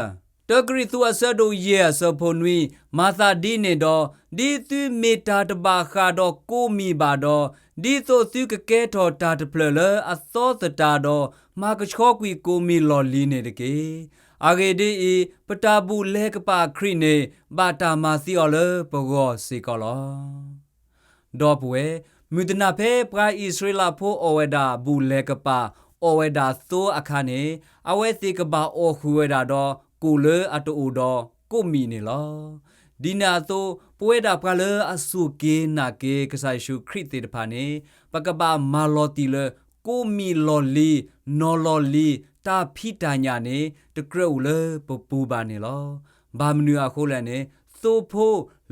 တၢကရံၣ်သူးအဆၢဒိၣ်ယဲၢ်အဆၢဖိနွံ, မၤသးဒ်န့ၣ်ဒီး, ဒ်သုမ့ၢ်တၢ်တဘၣ်ဃးဒီးကိးမံၤဘၣ်ဒီး, ဒ်သိးသုကကဲထီၣ်တၢ်တဖျၢၣ်လၢအသီသတးဒီး, မၤကဆှီကွံာ်ကိးမံၤလီၢ်လံၤန့ၣ်တက့ၢ်. အဂ့ၢ်ဒ်အံၤ, ပတၢ်ဘူၣ်လဲၤကပာ်ခရံာ်န့ၣ် ဘၣ်တၢ်မၤသံအီၤလၢပဂီၢ်စ့ၢ်ကီးလီၤ. ဒီပုၢ်ဝဲၢ်, မုၢ်တနံၤဖဲပှၤအံၣ်စရ့လးဖိအီၣ်ဝဲဒၣ်ဘူၣ်လဲၤကပာ်, အီၣ်ဝဲဒၣ်သိအခါန့ၣ်, အဝဲသ့ၣ်ကဘၣ်အီၣ်ဃုာ်ဝဲဒၣ်ဒီးကိၣ်လၢအတအိၣ်ဒီးကိးမံၤန့ၣ်လီၤ. ဒ်န့ၣ်အသိး, ပဝဲဒၣ်ပှၤလၢအစူၢ်က့ၤနာ်က့ၤကစၢ်ယ့ၣ်ၡူးခရံာ်သ့ၣ်တဖၣ်န့ၣ်, ပကဘၣ်မၤလီၤတံၢ်လၢ ကိးမံၤလီၢ်လံၤ, နီၢ်လီၢ်လံၤ, တၢ်ဖံးတၢ်ညၣ်န့ၣ် တကြၢးအိၣ်လၢပပူၤဘၣ်န့ၣ်လီၤ. ဘၣ်မနုၤအဃိလဲၣ်န့ၣ်, သိဖိ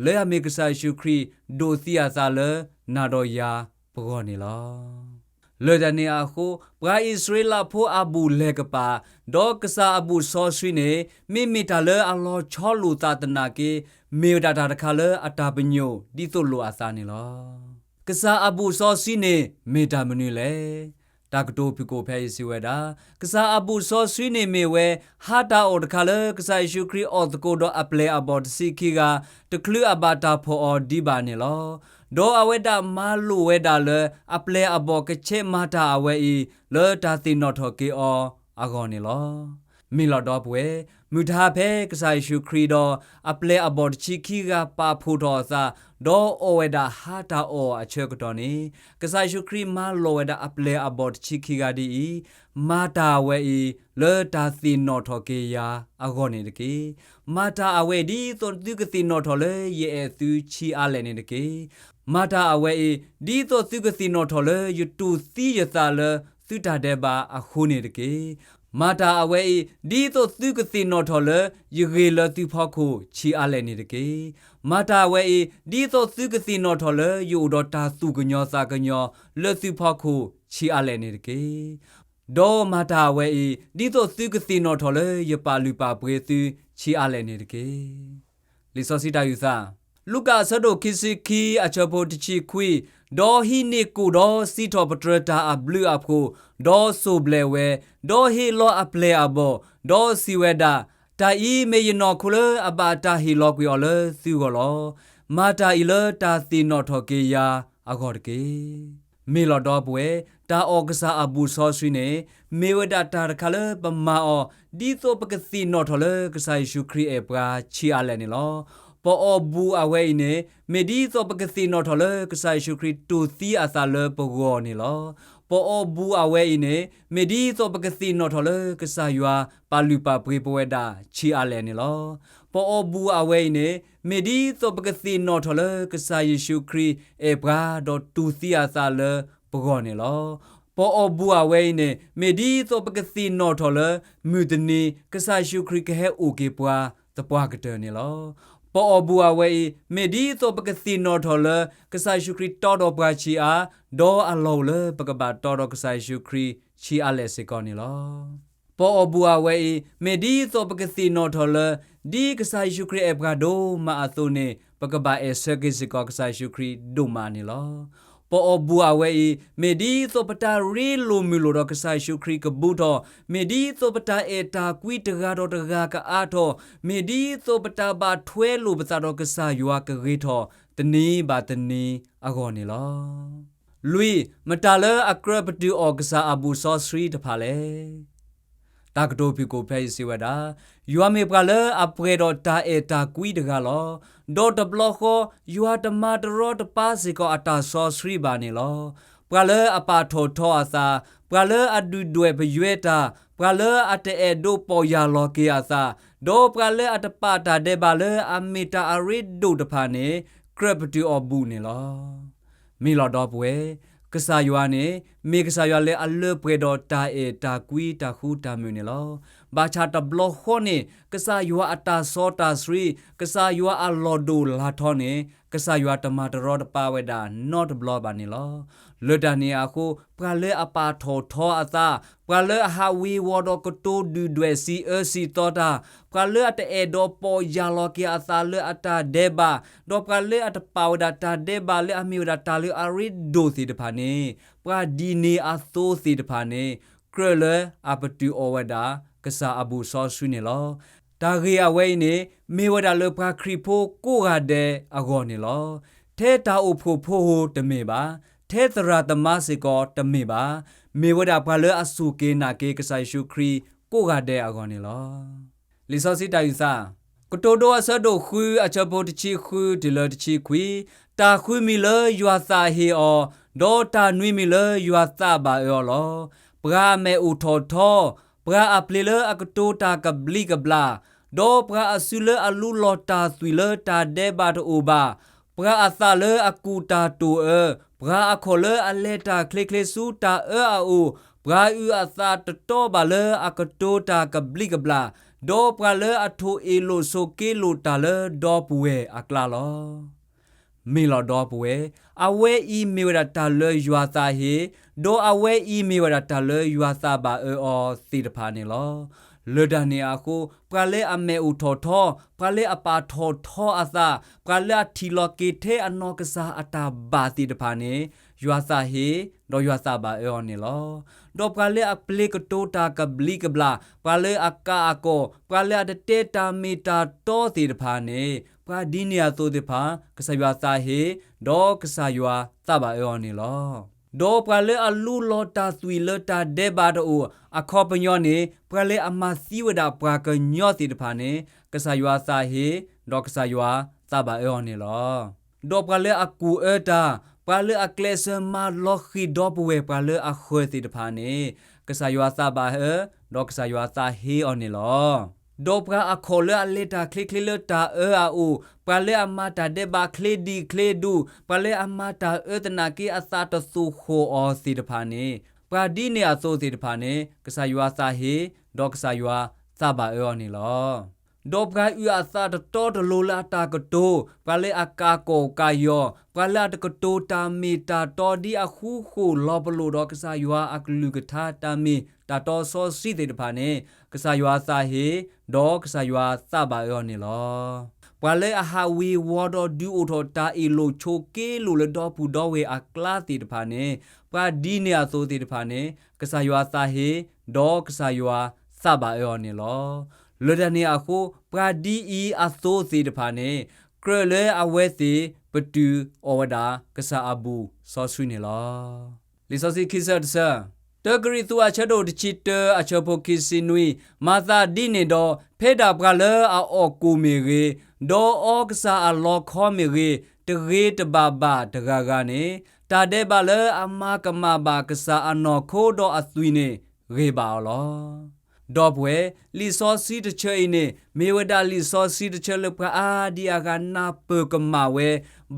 လၢအမ့ၢ်ကစၢ်ယ့ၣ်ၡူးခရံာ် ဒိးသံအသးလၢနၤဒီးယၤပဂီၢ်န့ၣ်လီၤ. လၢတၢ်န့ၣ်အဃိ, ပှၤအံၣ်စရ့လးဖိအဘူၣ်လဲၤကပာ်, ဒီးကစၢ်အဘူၣ်စီဆှံန့ၣ်, မ့မ့ၢ်တၢ်လၢအလီၤဆီလိာ်သးသနာ်က့, မ့ၢ်ဝဲဒၣ်တၢ်တခါလၢအတၢ်ပညိၣ်ဒ်သိးလိာ်အသးန့ၣ်လီၤ. ကစၢ်အဘူၣ်စီဆှံန့ၣ်မ့ၢ်တၢ်မနုၤလဲၣ်. တၢ်ကတိၤဖုၣ်ကိာ်ဖဲအံၤစံးဝဲဒၣ်, ကစၢ်အဘူၣ်စီဆှံန့ၣ်မ့ၢ်ဝဲ ဟါတၢ်အီၣ်တခါလၢကစၢ်ယ့ၣ်ၡူးခရံာ်အီၣ်သကိးဒီးအပျဲၢ်အဘီၣ်တဆံခံဂၤ, တချုးအဘၣ်တၢ်ဖီၣ်အီၤဒံးဘၣ်န့ၣ်လီၤ. ဒီးအဝဲဒၣ်မၤလိာ်ဝဲဒၣ်လၢအပျဲၢ်အဘီၣ်ကဆဲးမၤတၢ်အဝဲအံၤ လၢတၢ်သ့ၣ်နီၣ်ထီၣ်က့ၤအီၤအဂီၢ်န့ၣ်လီၤ. မ့ၢ်လီၤဒီပုၢ်ဝဲၢ်, မုၢ်တဟါဖဲကစၢ်ယ့ၣ်ၡူးခရံာ်ဒီးအပျဲၢ်အဘီၣ်တဆံခံဂၤပာ်ဖှိၣ်ထီၣ်အသး, ဒီးအီၣ်ဝဲဒၣ်ဟါတၢ်အီၣ်အဆၢကတီၢ်န့ၣ်, ကစၢ်ယ့ၣ်ၡူးခရံာ်မၤလိာ်ဝဲဒၣ်အပျဲၢ်အဘီၣ်တဆံခံဂၤဒ်အံၤ, မၤတၢ်အဝဲအံၤ လၢတၢ်သ့ၣ်နီၣ်ထီၣ်က့ၤယၤအဂီၢ်န့ၣ်တက့ၢ်. မၤတၢ်အဝဲအံၤ ဒ်သိးသုကသ့ၣ်နီၣ်ထီၣ်လၢယအဲၣ်သုဆံးအါလဲၣ်န့ၣ်တက့ၢ်. မၤတၢ်အဝဲအံၤ ဒ်သိးသုကသ့ၣ်နီၣ်ထီၣ်လၢယတူၢ်သံယသးလၢသုတၢ်ဒဲးဘးအဃိန့ၣ်တက့ၢ်. မၤတၢ်အဝဲအံၤ ဒ်သိးသုကသ့ၣ်နီၣ်ထီၣ်လၢယဂ့ၤလၢသုဖီခိၣ်ဆံးအါလဲၣ်န့ၣ်တက့ၢ်. မၤတၢ်အဝဲအံၤ ဒ်သိးသုကသ့ၣ်နီၣ်ထီၣ်လၢယအိၣ်ဒီးတၢ်သူၣ်ကညီၤသးကညီၤလၢသုဖီခိၣ်ဆံးအါလဲၣ်န့ၣ်တက့ၢ်. ဒီးမၤတၢ်အဝဲအံၤ ဒ်သိးသုကသ့ၣ်နီၣ်ထီၣ်လၢယပာ်လုၢ်ပာ်ပှ့ၤသုဆံးအါလဲၣ်န့ၣ်တက့ၢ်. လံာ်စီဆှံတၢ်အုၣ်သး, လူၤကၣ်အဆၢဒိၣ်ခံဆံခံအဆၢဖိတဆံခွံ, ဒီးဟံးန့ၢ်ကိၣ်ဒီးစံးထီၣ်ပတြၢၤတၢ်အဘျုးအဖှိၣ်, ဒီးစိၢ်ဘျဲးဝဲ, ဒီးဟ့ၣ်လီၤအပျဲၢ်အဘီၣ်, ဒီးစံးဝဲဒၣ်, တၢ်အံၤမ့ၢ်ယနီၢ်ခိလၢအဘၣ်တၢ်ဟ့ၣ်လီၤကွံာ်အီၤလၢသုဂီၢ်လီၤ. မၤတၢ်အံၤလၢတၢ်သ့ၣ်နီၣ်ထီၣ်က့ၤယၤအဂီၢ်တက့ၢ်. မ့ၢ်လီၤဒီပုၢ်ဝဲၢ်, တၢ်အီၣ်ကစၢ်အဘူၣ်စီဆှံန့ၣ် မ့ၢ်ဝဲဒၣ်တၢ်တခါလၢပမၤအီၤ ဒ်သိးပကသ့ၣ်နီၣ်ထီၣ်လၢကစၢ်ယ့ၣ်ၡူးခရံာ်အဲၣ်ပှၤဆံးအါလဲၣ်န့ၣ်လီၤ. ပအီၣ်ဘူၣ်အဝဲအံၤန့ၣ် မ့ၢ်ဒ်သိးပကသ့ၣ်နီၣ်ထီၣ်လၢကစၢ်ယ့ၣ်ၡူးခရံာ်တူၢ်သံအသးလၢပဂီၢ်န့ၣ်လီၤ. ပအီၣ်ဘူၣ်အဝဲအံၤန့ၣ် မ့ၢ်ဒ်သိးပကသ့ၣ်နီၣ်ထီၣ်လၢကစၢ်ယွၤပာ်လုၢ်ပာ်ပှ့ၤပဝဲဒၣ်ဆံးအါလဲၣ်န့ၣ်လီၤ. ပအီၣ်ဘူၣ်အဝဲအံၤန့ၣ် မ့ၢ်ဒ်သိးပကသ့ၣ်နီၣ်ထီၣ်လၢကစၢ်ယ့ၣ်ၡူးခရံာ်အဲၣ်ပှၤဒီးတူၢ်သံအသးလၢပဂီၢ်န့ၣ်လီၤ. ပအီၣ်ဘူၣ်အဝဲအံၤန့ၣ် မ့ၢ်ဒ်သိးပကသ့ၣ်နီၣ်ထီၣ်လၢ မုၢ်တနံၤ ကစၢ်ယ့ၣ်ၡူးခရံာ်ကဟဲအိၣ်က့ၤပှၤသပှၢ်ကတၢၢ်န့ၣ်လီၤ. ပအီၣ်ဘူၣ်အဝဲအံၤ မ့ၢ်ဒ်သိးပကသ့ၣ်နီၣ်ထီၣ်လၢ ကစၢ်ယ့ၣ်ၡူးခရံာ်တီဒီးပှၤဆံးအါ, ဒီးအလီၢ်အိၣ်လၢပကဘၣ်တီဒီးကစၢ်ယ့ၣ်ၡူးခရံာ်ဆံးအါလဲၣ်စ့ၢ်ကီးန့ၣ်လီၤ. ပအီၣ်ဘူၣ်အဝဲအံၤ မ့ၢ်ဒ်သိးပကသ့ၣ်နီၣ်ထီၣ်လၢ ဒ်ကစၢ်ယ့ၣ်ၡူးခရံာ်အဲၣ်ပှၤဒိၣ်မးအသိးန့ၣ် ပကဘၣ်အဲၣ်ဆၢက့ၤစ့ၢ်ကီးကစၢ်ယ့ၣ်ၡူးခရံာ်ဒိၣ်မးန့ၣ်လီၤ. ပအီၣ်ဘူၣ်အဝဲအံၤ မ့ၢ်ဒ်သိးပတၢ်ရ့လိာ်မုာ်လိာ်ဒီးကစၢ်ယ့ၣ်ၡူးခရံာ်ကဘူးထီၣ်, မ့ၢ်ဒ်သိးပတၢ်အဲၣ်တၢ်ကွံတဂၤဒီးတဂၤကအါထီၣ်, မ့ၢ်ဒ်သိးပတၢ်ဘၣ်ထွဲလိာ်ပသးဒီးကစၢ်ယွၤကဂ့ၤထီၣ် တနံၤဘၣ်တနံၤအဂီၢ်န့ၣ်လီၤ. လွံၢ်, မတၤလၢအကြၢးပတုာ်အီၣ်ကစၢ်အဘူၣ်စီဆှံတဖၣ်လဲၣ်. တၢ်ကတိၤဖုၣ်ကိာ်ဖဲအံၤစံးဝဲဒၣ်, ယွၤမ့ၢ်ပှၤလၢအပှဲၤဒီးတၢ်အဲၣ်တၢ်ကွံတဂၤလီၤ. ဒီးတဘျီဃီ ယွၤတမၤတရီတပါစ့ၢ်ကီးအတၢ်စီဆှံဘၣ်န့ၣ်လီၤ. ပှၤလၢအပာ်ထီၣ်ထီအသး, ပှၤလၢအဒုၣ်ဒွဲၣ်ပယွဲတၢ်, ပှၤလၢအတအဲၣ်ဒိးပီၢ်ယၢ်လီၤက့ၤအသး, ဒီးပှၤလၢအတပာ်တၢ်ဒဲးဘးလၢအမ့ၢ်တၢ်အရ့ဒိၣ်တဖၣ်န့ၣ် ကြၢးပတုာ်အီၣ်ဘူၣ်န့ၣ်လီၤ. မ့ၢ်လီၤဒီပုၢ်ဝဲၢ်, ကစၢ်ယွၤန့ၣ် မ့ၢ်ကစၢ်ယွၤလၢအလၢပှဲၤဒီးတၢ်အဲၣ်တၢ်ကွံတၢ်ဃူတၢ်မုာ်န့ၣ်လီၤ. ဘၣ်ဆၣ်တဘျီဃီန့ၣ် ကစၢ်ယွၤအတၢ်စီတၢ်ဆှံ, ကစၢ်ယွၤအလီၢ်ဒိၣ်လၢထီန့ၣ် ကစၢ်ယွၤတမၤတရီတပါဝဲဒၣ်နီတဘျီဘၣ်န့ၣ်လီၤ. လၢတၢ်န့ၣ်အဃိ ပှၤလၢအပာ်ထီၣ်ထီအသး, ပှၤလၢအဟးဝ့ၤဝီၤဒီးကတိၤဒုၣ်ဒွဲၣ်စံးအၢစံးသီတၢ်, ပှၤလၢအတအဲၣ်ဒိးပီၢ်ယၢ်လီၤက့ၤအသးလၢအတၢ်ဒဲးဘး, ဒီးပှၤလၢအတပာ်ဝဲဒၣ်တၢ်ဒဲးဘးလၢအမ့ၢ်ဝဲဒၣ်တၢ်လၢအရ့ဒိၣ်သ့ၣ်တဖၣ်န့ၣ်, ပှၤဒ်န့ၣ်အသိးသ့ၣ်တဖၣ်န့ၣ် ကြၢးလၢအပတုာ်အီၤဝဲဒၣ် ကစၢ်အဘူၣ်စီဆှံန့ၣ်လီၤ. တၢ်ဂ့ၢ်အဝဲအံၤန့ၣ် မ့ၢ်ဝဲဒၣ်လၢပှၤခရံာ်ဖိကိးဂၤဒဲးအဂီၢ်န့ၣ်လီၤ. ထဲတၢ်အိၣ်ဖှိၣ်ဖိဧိၤတမ့ၢ်ဘၣ်, ထဲသရၣ်သမါစ့ၢ်ကီးတမ့ၢ်ဘၣ်, မ့ၢ်ဝဲဒၣ်ပှၤလၢအစူၢ်က့ၤနာ်က့ၤကစၢ်ယ့ၣ်ၡူးခရံာ်ကိးဂၤဒဲးအဂီၢ်န့ၣ်လီၤ. လံာ်စီဆှံတၢ်အုၣ်သး, ကတိၤဒိအဆၢဒိၣ်ဃု အဆၢဖိတဆံဃုတုၤလၢတဆံခွံ, တၢ်ဃုမံၤလၢယွၤသးဟ့အီၤ, ဒီးတၢ်နွံမံၤလၢယွၤသးဘၣ်အၢအီၤလီၤ. ပှၤအမဲာ်အိၣ်ထီၣ်ထီ, ပှၤအပျ့ၤလၢအကတိၤတၢ်ကဘျံးကဘျၣ်, ဒီးပှၤအစုလၢအလူလီၤတၢ်သွံၣ်လၢတၢ်ဒဲးဘးတအိၣ်ဘၣ်, ပှၤအသးလၢအကူၣ်တၢ်တိာ်အၢ, ပှၤအခီၣ်လၢအလဲၤတၢ်ချ့ချ့ဆူတၢ်အၢအအိၣ်, ပှၤအုၣ်အသးတတီဘၣ်လၢအကတိၤတၢ်ကဘျံးကဘျၣ်, ဒီးပှၤလၢအထိၣ်အ့ၣ်လိာ်ဆိးက့လိာ်တၢ်လၢဒီပုၢ်ဝဲၢ်အကျါလီၤ. မ့ၢ်လီၤဒီပုၢ်ဝဲၢ်, အဝဲအံၤမ့ၢ်ဝဲဒၣ်တၢ်လၢယွၤသးဟ့, ဒီးအဝဲအံၤမ့ၢ်ဝဲဒၣ်တၢ်လၢယွၤသးဘၣ်အၢအီၤသ့ၣ်တဖၣ်န့ၣ်လီၤ. လၢတၢ်န့ၣ်အဃိ ပှၤလၢအမဲာ်အိၣ်ထီၣ်ထီ, ပှၤလၢအပာ်ထီၣ်ထီအသး, ပှၤလၢအထံၣ်လီၤက့ၤထဲအနီၢ်ကစၢ်အတၢ်ဘၣ်သ့ၣ်တဖၣ်န့ၣ်, ယွၤသးဟ့, ဒီးယွၤသးဘၣ်အၢအီၤန့ၣ်လီၤ. ဒီးပှၤလၢအပျ့ၤကတိၤတၢ်ကဘျံးကဘျၣ်, ပှၤလၢအကးအကီၢ်, ပှၤလၢအတတဲတၢ်မ့ၢ်တၢ်တီသ့ၣ်တဖၣ်န့ၣ်, ပှၤဒ်န့ၣ်အသိးသ့ၣ်တဖၣ် ကစၢ်ယွၤသးဟ့, ဒီးကစၢ်ယွၤသးဘၣ်အၢအီၤန့ၣ်လီၤ. ဒီးပှၤလၢအလူလီၤတၢ်သွံၣ်လၢတၢ်ဒဲးဘးတအိၣ်, အခီပညီန့ၣ် ပှၤလၢအမၤသံဝဲဒၣ်ပှၤကညီသ့ၣ်တဖၣ်န့ၣ်, ကစၢ်ယွၤသးဟ့, ဒီးကစၢ်ယွၤသးဘၣ်အၢအီၤန့ၣ်လီၤ. ဒီးပှၤလၢအကူၣ်အၢတၢ်, ပှၤလၢအကျဲးစၢးမၤလီၤဃံၤဒီပုၢ်ဝဲၢ်ပှၤလၢအဃၢၤသ့ၣ်တဖၣ်န့ၣ်, ကစၢ်ယွၤသးဘၣ်အၢ, ဒီးကစၢ်ယွၤသးဟ့အီၤန့ၣ်လီၤ. ဒီးပှၤအခီၣ်လၢအလဲၤတၢ်ချ့ချ့လၢတၢ်အၢအအိၣ်, ပှၤလၢအမၤတၢ်ဒဲးဘးချ့ဒံးချ့ဒူၣ်, ပှၤလၢအမၤတၢ်အၢသနာ်က့အသးတသိၣ်ဃီၣ်အီၤသ့ၣ်တဖၣ်န့ၣ်, ပှၤဒ်န့ၣ်အသိးသ့ၣ်တဖၣ်န့ၣ် ကစၢ်ယွၤသးဟ့, ဒီးကစၢ်ယွၤသးဘၣ်အၢအီၤန့ၣ်လီၤ. ဒီးပှၤအုၣ်အသးတတီတလိၤလၢအတၢ်ကတိၤ, ပှၤလၢအကးကီၢ်ကးယီၤ, ပှၤလၢအတကတိၤတၢ်မ့ၢ်တၢ်တီဒ်အဃူဃီၣ်လီၤပလိာ်ဒီးကစၢ်ယွၤအကလုၢ်ကထါတၢ်မ့ၢ်တၢ်တီစီဆှံသ့ၣ်တဖၣ်န့ၣ်, ကစၢ်ယွၤသးဟ့, ဒီးကစၢ်ယွၤသးဘၣ်အၢအီၤန့ၣ်လီၤ. ပှၤလၢအဟးဝ့ၤဝီၤဒီးဒုးအိၣ်ထီၣ်တၢ်အ့ၣ်လိာ်ဆိးက့လိာ်လၢဒီပုၢ်ဒီဝဲၢ်အကျါသ့ၣ်တဖၣ်န့ၣ်, ပှၤဒ်န့ၣ်အသိးသ့ၣ်တဖၣ်န့ၣ်, ကစၢ်ယွၤသးဟ့, ဒီးကစၢ်ယွၤသးဘၣ်အၢအီၤန့ၣ်လီၤ. လၢတၢ်န့ၣ်အဃိ ပှၤဒ်အံၤအသိးသ့ၣ်တဖၣ်န့ၣ်, ကြၢးလၢအဝဲသ့ၣ်ပတုာ်အီၤဝဲဒၣ် ကစၢ်အဘူၣ်စီဆှံန့ၣ်လီၤ. လံာ်စီဆှံခံဆၢတဆၢ, တၢကရံၣ်သူးအဆၢဒိၣ်တဆံတၢအဆၢဖိခံဆံနွံ, မၤသးဒ်န့ၣ်ဒီး ဖဲဒၣ်ပှၤလၢအအီၣ်ကိၣ်မ့ၢ်ဂ့ၤ, ဒီးအီကစၢ်အလီခီမ့ၢ်ဂ့ၤ, တဂ့ၤတဘၣ်ဘၣ်တဂၤဂၤန့ၣ်, တၢ်ဒဲးဘးလၢအမၤကမၣ်ဘၣ်ကစၢ်အနီၢ်ခိဒီးအသွံၣ်န့ၣ် ဂ့ၤဘၣ်အီၤလီၤ. ဒီပုၢ်ဝဲၢ်, လံာ်စီဆှံတဆၢအံၤန့ၣ် မ့ၢ်ဝဲဒၣ်လံာ်စီဆှံတဆၢလၢပှၤအါဒံအါဂၤနၢ်ပၢၢ်ကမၣ်ဝဲ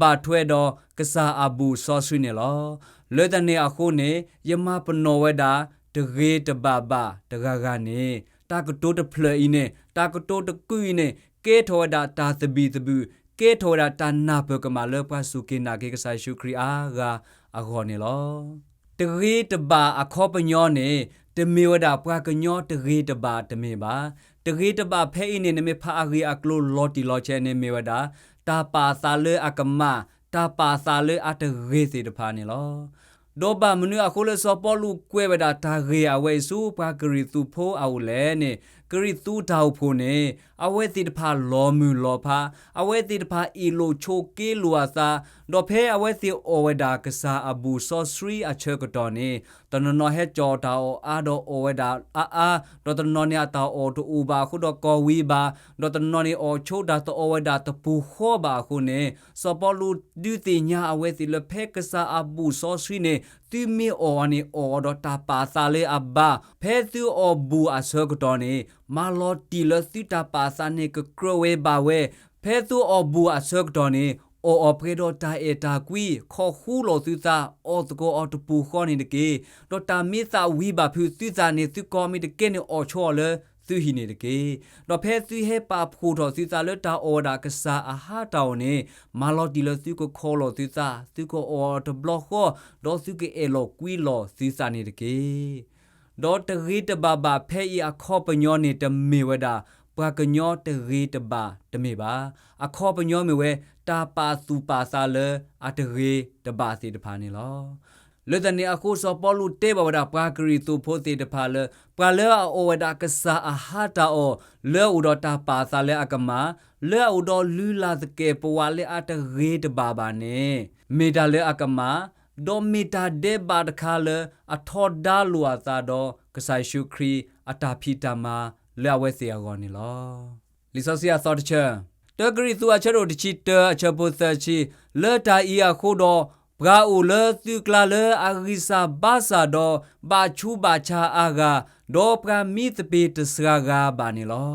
ဘၣ်ထွဲဒီးကစၢ်အဘူၣ်စီဆှံန့ၣ်လီၤ. လၢတၢ်န့ၣ်အဃိန့ၣ် ယမၤပနီၣ်ဝဲဒၣ် တဂ့ၤတဘၣ်ဘၣ်တဂၤဂၤန့ၣ် တၢ်ကတိၤတဖျၢၣ်အံၤန့ၣ် တၢ်ကတိၤတကုာ်အံၤန့ၣ် ကဲထီၣ်ဝဲဒၣ်တၢ်သဘံၣ်သဘုၣ်, ကဲထီၣ်ဝဲဒၣ်တၢ်နၢ်ပၢၢ်ကမၣ်လၢပှၤစူၢ်က့ၤနာ်က့ၤကစၢ်ယ့ၣ်ၡူးခရံာ်အါဂၤအဂီၢ်န့ၣ်လီၤ. တဂ့ၤတဘၣ်အခီပညီန့ၣ် တမ့ၢ်ဝဲဒၣ်ပှၤကညီတဂ့ၤတဘၣ်တမ့ၢ်ဘၣ်. တဂ့ၤတဘၣ်ဖဲအံၤန့ၣ် နမ့ၢ်ဖးအဂ့ၢ်အကျိၤလီၤတံၢ်လီၤဆဲးန့ၣ် မ့ၢ်ဝဲဒၣ် တၢ်ပာ်သးလၢအကမၣ်, တၢ်ပာ်သးလၢအတဂ့ၤသ့ၣ်တဖၣ်န့ၣ်လီၤ. ဒီးဘၣ်မနုၤအဃိလၢစီၤပီလူးကွဲးဝဲဒၣ်တၢ်ဂ့ၢ်အဝဲအံၤဆူပှၤကရံၣ်သူးဖိအအိၣ်လဲၣ်န့ၣ်, ကရံၣ်သူးတၢ်အိၣ်ဖှိၣ်န့ၣ် အဝဲသ့ၣ်တဖၣ်လီၤမုၢ်လီၤဖး, အဝဲသ့ၣ်တဖၣ်အ့ၣ်လိာ်ဆိးက့လိာ်အသး, ဒီးဖဲအဝဲသ့ၣ်အီၣ်ဝဲဒၣ်ကစၢ်အဘူၣ်စီဆှံအဆၢကတီၢ်န့ၣ်, တနီၤနီၤဟဲကၠီၣ်တၢ်အီၣ်အါဒီးအီၣ်ဝဲဒၣ်အါအါ, ဒီးတနီၤန့ၣ်အတၢ်အီၣ်တအိၣ်ဘၣ်အဃိဒီးကီၢ်ဝံၤဘၣ်, ဒီးတနီၤန့ၣ်အီၣ်ဆိတၢ်တအီၣ်ဝဲဒၣ်တပူၤဃီဘၣ်အဃိန့ၣ်, စီၤပီလူးဒုးသ့ၣ်ညါအဝဲသ့ၣ်လၢဖဲကစၢ်အဘူၣ်စီဆှံန့ၣ် သုမ့ၢ်အီၣ်အီၤန့ၣ် အီၣ်အီၤဒီးတၢ်ပာ်သးလၢအဘါ, ဖဲသုအီၣ်ဘူၣ်အဆၢကတီၢ်န့ၣ် မၤလီၤတံၢ်လၢသုတၢ်ပာ်သးန့ၣ်ကကြၢးဝဲဘၣ်ဝဲ, ဖဲသုအီၣ်ဘူၣ်အဆၢကတီၢ်န့ၣ် အီၣ်အီၤပှဲၤဒီးတၢ်အဲၣ်တၢ်ကွံ, ခီၣ်ဃူလိာ်သုသး, အီၣ်သကိးအီၤတပူၤဃီန့ၣ်တက့ၢ်. ဒီးတၢ်မ့ၢ်သးဝံၤဘၣ်ဖုးသုသးန့ၣ် သုကီၢ်မ့ၢ်တကဲန့ၣ် အီၣ်ဆိအီၤလၢ သုဟံၣ်န့ၣ်တက့ၢ်. ဒီးဖဲသုဟဲပာ်ဖှိၣ်ထီၣ်သုသးလၢတၢ်အီၣ်ဝဲဒၣ်ကစၢ်အဟါတၢ်အီၣ်န့ၣ်, မၤလီၤတံၢ်လၢသုကခီလီၤသုသး, သုကအီၣ်တဘျီဃီ, ဒီးသုကအဲၣ်လီၤကွံလီၤသုသးန့ၣ်တက့ၢ်. ဒီးတဂ့ၤတဘၣ်ဘၣ် ဖဲအံၤအခီပညီန့ၣ် တမ့ၢ်ဝဲဒၣ် ပှၤကညီတဂ့ၤတဘၣ်တမ့ၢ်ဘၣ်. အခီပညီမ့ၢ်ဝဲ တၢ်ပာ်သူၣ်ပာ်သးလၢအတဂ့ၤတဘၣ်သ့ၣ်တဖၣ်န့ၣ်လီၤ. လၢတၢ်န့ၣ်အဃိ စီၤပီလူးတဲဘၣ်ဝဲဒၣ်ပှၤကရံၣ်သူးဖိသ့ၣ်တဖၣ်လၢ ပှၤလၢအအီၣ်ဝဲဒၣ်ကစၢ်အဟါတၢ်အီၣ် လၢအအိၣ်ဒီးတၢ်ပာ်သးလၢအကမၣ်, လၢအအိၣ်ဒီးလုၢ်လၢ်သကဲာ်ပဝးလၢအတဂ့ၤတဘၣ်ဘၣ်န့ၣ်, မ့ၢ်တၢ်လၢအကမၣ်, ဒီးမ့ၢ်တၢ်ဒဲးဘးတခါလၢအထီဒါလိာ်အသးဒီး ကစၢ်ယ့ၣ်ၡူးခရံာ်အတၢ်ဖံးတၢ်မၤလၢအဝဲသ့ၣ်အဂီၢ်န့ၣ်လီၤ. လံာ်စီဆှံအသီတဆၢ, တၢကရံၣ်သူးအဆၢဒိၣ်တဆံတၢအဆၢဖိသၢဆံ, လၢတၢ်အံၤအဃိဒီး, ပှၤအိၣ်လၢသုကျါလၢအဂံၢ်စၢ်ဘါစၢ်ဒီး ဘၣ်ဆူးဘၣ်ဆါအါဂၤ, ဒီးပှၤမံသပ့ၤတစှၤဂၤဘၣ်န့ၣ်လီၤ.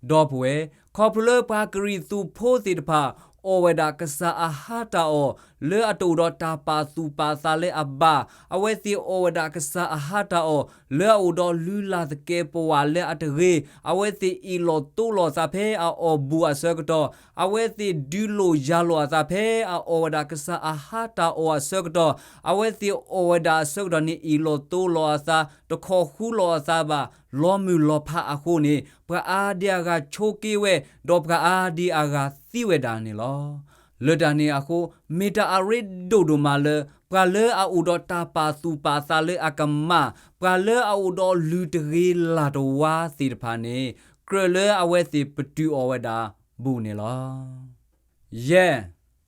ဒီပုၢ်ဝဲၢ်, ခီဖျိလၢပှၤကရံၣ်သူးဖိသ့ၣ်တဖၣ် အီၣ်ဝဲဒၣ်ကစၢ်အဟါတၢ်အီၣ် လၢအတအိၣ်ဒီးတၢ်ပာ်သူၣ်ပာ်သးလၢအဘၣ်, အဝဲသ့ၣ်အီၣ်ဝဲဒၣ်ကစၢ်အဟါတၢ်အီၣ် လၢအအိၣ်ဒီးလုၢ်လၢ်သကဲာ်ပဝးလၢအတဂ့ၤ, အဝဲသ့ၣ်အ့ၣ်လိာ်သိလိာ်အသးဖဲအအီၣ်ဘူၣ်အဆၢကတီၢ်, အဝဲသ့ၣ်ဒုးလိာ်ယၤလိာ်အသးဖဲအအီၣ်ဝဲဒၣ်ကစၢ်အဟါတၢ်အီၣ်အဆၢကတီၢ်, အဝဲသ့ၣ်အီၣ်ဝဲဒၣ်အဆၢကတီၢ်န့ၣ် အ့ၣ်လိာ်သိလိာ်အသး, တခိးဃူလိာ်အသးဘၣ်, လီၤမုၢ်လီၤဖးအဃိန့ၣ် ပှၤအါဒံအါဂၤဆိးက့ဝဲ, ဒီးပှၤအါဒံအါဂၤသံဝဲဒၣ်န့ၣ်လီၤ. လၢတၢ်န့ၣ်အဃိ, မ့ၢ်တၢ်အရ့ဒိၣ်ဒိၣ်မးလၢ ပှၤလၢအအိၣ်ဒီးတၢ်ပာ်သူၣ်ပာ်သးလၢအကမၣ်, ပှၤလၢအအိၣ်ဒီးလုၢ်တဂ့ၤလၢ်တဝါသ့ၣ်တဖၣ်န့ၣ်, ကြၢးလၢအဝဲသ့ၣ်ပတုာ်အီၤဝဲဒၣ်ဘူၣ်န့ၣ်လီၤ. ယဲၢ်,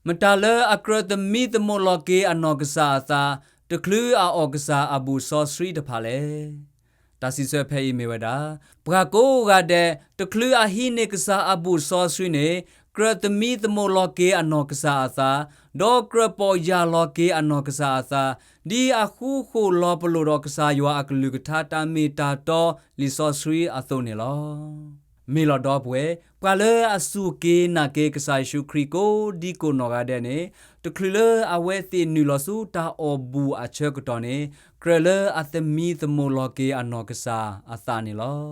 မတၤလၢအကြၢးသမံသမိးလီၤက့ၤအနီၢ်ကစၢ်အသး, တချုးအအီၣ်ကစၢ်အဘူၣ်စီဆှံတဖၣ်လဲၣ်. တၢ်စံးဆၢဖဲအံၤမ့ၢ်ဝဲဒၣ်, ပှၤကိးဂၤဒဲး တချုးအဟံးန့ၢ်ကစၢ်အဘူၣ်စီဆှံန့ၣ်, ကြၢးသမံသမိးလီၤက့ၤအနီၢ်ကစၢ်အသး, ဒီးကြၢးပီၢ်ယၢ်လီၤက့ၤအနီၢ်ကစၢ်အသး, ဒ်အဃူဃီၣ်လီၤပလိာ်ဒီးကစၢ်ယွၤအကလုၢ်ကထါတၢ်မ့ၢ်တၢ်တီလံာ်စီဆှံအသိးန့ၣ်လီၤ. မ့ၢ်လီၤဒီပုၢ်ဝဲၢ်, ပှၤလၢအစူၢ်က့ၤနာ်က့ၤကစၢ်ယ့ၣ်ၡူးခရံာ်ကိးဒံကိးနီၢ်ဂၤဒဲးန့ၣ်, တချုးလၢအဝဲသ့ၣ်နုာ်လီၤဆူတၢ်အီၣ်ဘူၣ်အဆၢကတီၢ်န့ၣ်, ကြၢးလၢအသမံသမိးလီၤက့ၤအနီၢ်ကစၢ်အသးန့ၣ်လီၤ.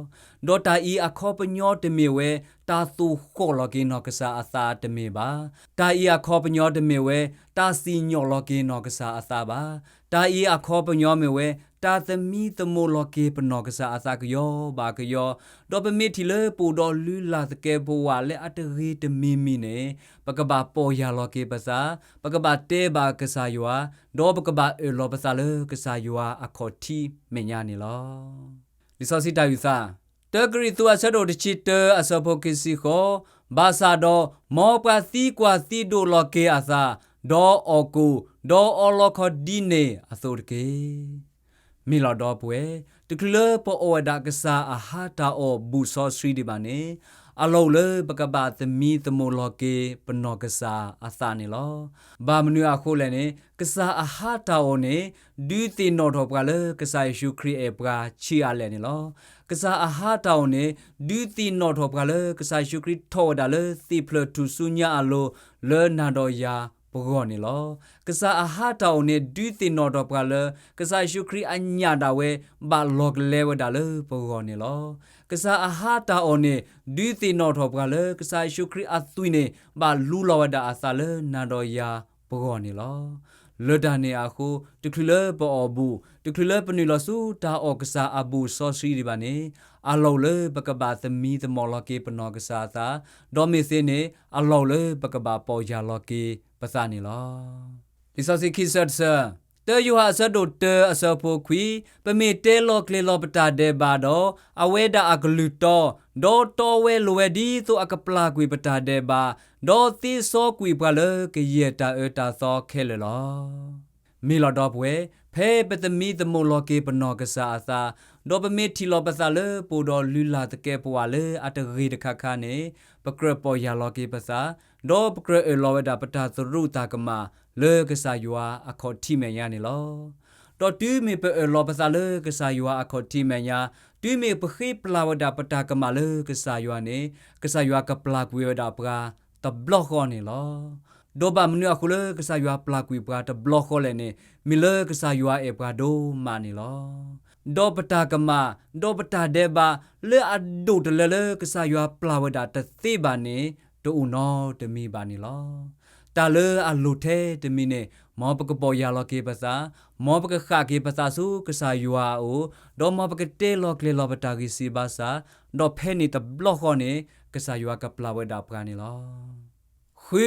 ဒီးတၢ်အံၤအခီပညီတမ့ၢ်ဝဲ တၢ်သိၣ်ဃီၣ်လီၤက့ၤနီၢ်ကစၢ်အသးတမ့ၢ်ဘၣ်. တၢ်အံၤအခီပညီတမ့ၢ်ဝဲ တၢ်စံၣ်ညီၣ်လီၤက့ၤနီၢ်ကစၢ်အသးဘၣ်. တၢ်အံၤအခီပညီမ့ၢ်ဝဲ တၢ်သမံသမိးလီၤက့ၤပနီၢ်ကစၢ်အသးကယီဘၣ်ကယီ, ဒီးပမ့ၢ်ထံၣ်လၢပအိၣ်ဒီးလုၢ်လၢ်သကဲးပဝးလၢအတဂ့ၤတမံၤမံၤန့ၣ်, ပကဘၣ်ပီၢ်ယၢ်လီၤက့ၤပသး, ပကဘၣ်တဲဘၣ်ကစၢ်ယွၤ, ဒီးပကဘၣ်အၢၣ်လီၤပသးလၢကစၢ်ယွၤအခီၣ်ထံးမဲာ်ညါန့ၣ်လီၤ. လံာ်စီဆှံတၢ်အုၣ်သး, တၢကရံၣ်သူးအဆၢဒိၣ်တဆံတၢအဆၢဖိခံဆံဃိး, ဘၣ်ဆၣ်ဒီးမ်ပှၤသံကွၢ်သံဒိးလီၤက့ၤအသး, ဒီးအီၣ်ကိၣ်, ဒီးအီလီၤခီၣ်ဒံးန့ၣ်အသိးတက့ၢ်. မ့ၢ်လီၤဒီပုၢ်ဝဲၢ်, တချုးလၢပအီၣ်ဝဲဒၣ်ကစၢ်အဟါတၢ်အီၣ်ဘူၣ်စီဆှံဒံးဘၣ်န့ၣ်, အလီၢ်အိၣ်လၢပကဘၣ်သမံသမိးလီၤက့ၤပနီၢ်ကစၢ်အသးန့ၣ်လီၤ. ဘၣ်မနုၤအဃိလဲၣ်န့ၣ်, ကစၢ်အဟါတၢ်အီၣ်န့ၣ် ဒုးသ့ၣ်နီၣ်ထီၣ်ပှၤလၢကစၢ်ယ့ၣ်ၡူးခရံာ်အဲၣ်ပှၤဆံးအါလဲၣ်န့ၣ်လီၤ. ကစၢ်အဟါတၢ်အီၣ်န့ၣ် ဒုးသ့ၣ်နီၣ်ထီၣ်ပှၤလၢကစၢ်ယ့ၣ်ၡူးခရံာ်ထီၣ်ဝဲဒၣ်လၢသ့ၣ်ဖျၢၣ်ထူၣ်စုညါအလိၤ လၢနၤဒီးယၤပဂီၢ်န့ၣ်လီၤ. ကစၢ်အဟါတၢ်အီၣ်န့ၣ် ဒုးသ့ၣ်နီၣ်ထီၣ်ပှၤလၢ ကစၢ်ယ့ၣ်ၡူးခရံာ်အညၣ်ဒၣ်ဝဲ ဘၣ်လီၤကလဲဝဲဒၣ်လၢပဂီၢ်န့ၣ်လီၤ. ကစၢ်အဟါတၢ်အီၣ်န့ၣ် ဒုးသ့ၣ်နီၣ်ထီၣ်ပှၤလၢ ကစၢ်ယ့ၣ်ၡူးခရံာ်အသွံၣ်န့ၣ် ဘၣ်လူလီၤဝဲဒၣ်အသးလၢနၤဒီးယၤပဂီၢ်န့ၣ်လီၤ. လၢတၢ်န့ၣ်အဃိ, တချုးလၢပအီၣ်ဘူၣ်, တချုးလၢပနုာ်လီၤဆူတၢ်အီၣ်ကစၢ်အဘူၣ်စီဆှံဒံးဘၣ်န့ၣ်, အလီၢ်အိၣ်လၢပကဘၣ်သမံသမိးလီၤက့ၤပနီၢ်ကစၢ်အသး, ဒီးမ့ၢ်သ့န့ၣ် အလီၢ်အိၣ်လၢပကဘၣ်ပီၢ်ယၢ်လီၤက့ၤပသးန့ၣ်လီၤ. လံာ်စီဆှံခံဆၢတဆၢ, တၢယိၤဟၣ်အဆၢဒိၣ်တၢအဆၢဖိခွံ, ပမ့ၢ်တဲလီၤကျဲၤလီၤပတၢ်ဒဲးဘးဒီး, အဝဲဒၣ်အကလုၢ်တီ, ဒီးတီဝဲလိၤဝဲဒ်သိးအကပျၢ်ကွံာ်ပတၢ်ဒဲးဘး, ဒီးသ့စီကွံာ်ပှၤလၢကယဲၢ်တၢ်အၢတၢ်သီခဲလၢာ်လီၤ. မ့ၢ်လီၤဒီပုၢ်ဝဲၢ်, ဖဲပသမံသမိးလီၤက့ၤပနီၢ်ကစၢ်အသး, ဒီးပမ့ၢ်ထံၣ်လီၤပသးလၢပအိၣ်ဒီးလုၢ်လၢ်သကဲးပဝးလၢအတဂ့ၤတခါခါန့ၣ်, ပကြၢးပီၢ်ယၢ်လီၤက့ၤပသး, ဒီးပကြၢးအၢၣ်လီၤဝဲဒၣ်ပတၢ်သရူးတၢ်ကမၣ်လၢကစၢ်ယွၤအခီၣ်ထံးမဲာ်ညါန့ၣ်လီၤ. ဒီးတုၤမ့ၢ်ပအၢၣ်လီၤပသးလၢကစၢ်ယွၤအခီၣ်ထံးမဲာ်ညါ, တုၤမ့ၢ်ပဃ့ပျၢ်ဝဲဒၣ်ပတၢ်ကမၣ်လၢကစၢ်ယွၤန့ၣ်, ကစၢ်ယွၤကပျၢ်ကွံာ်ဝဲဒၣ်ပှၤတဘျီဃီန့ၣ်လီၤ. ဒီးဘၣ်မနုၤအဃိလၢကစၢ်ယွၤပျၢ်ကွံာ်ပှၤတဘျီဃီလဲၣ်န့ၣ်, မ့ၢ်လၢကစၢ်ယွၤအဲၣ်ပှၤဒိၣ်မးန့ၣ်လီၤ. ဒီးပတၢ်ကမၣ်, ဒီးပတၢ်ဒဲးဘး လၢအဒိၣ်တလၢလၢကစၢ်ယွၤပျၢ်ဝဲဒၣ်တသ့ဘၣ်န့ၣ် တအိၣ်နီတမံၤဘၣ်န့ၣ်လီၤ. တၢ်လၢအလိၣ်ထဲတမံၤန့ၣ် မ်ပကပီၢ်ယၢ်လီၤက့ၤပသး, မ်ပကဃၣ်က့ၤပသးဆူကစၢ်ယွၤအအိၣ်, ဒီးမ်ပကတဲလီၤကျဲၤလီၤပတၢ်ဂံၢ်စၢ်ဘါစၢ်, ဒီးဖဲန့ၣ်တဘျီဃီန့ၣ် ကစၢ်ယွၤကပျၢ်ဝဲဒၣ်ပှၤန့ၣ်လီၤ. ဃု,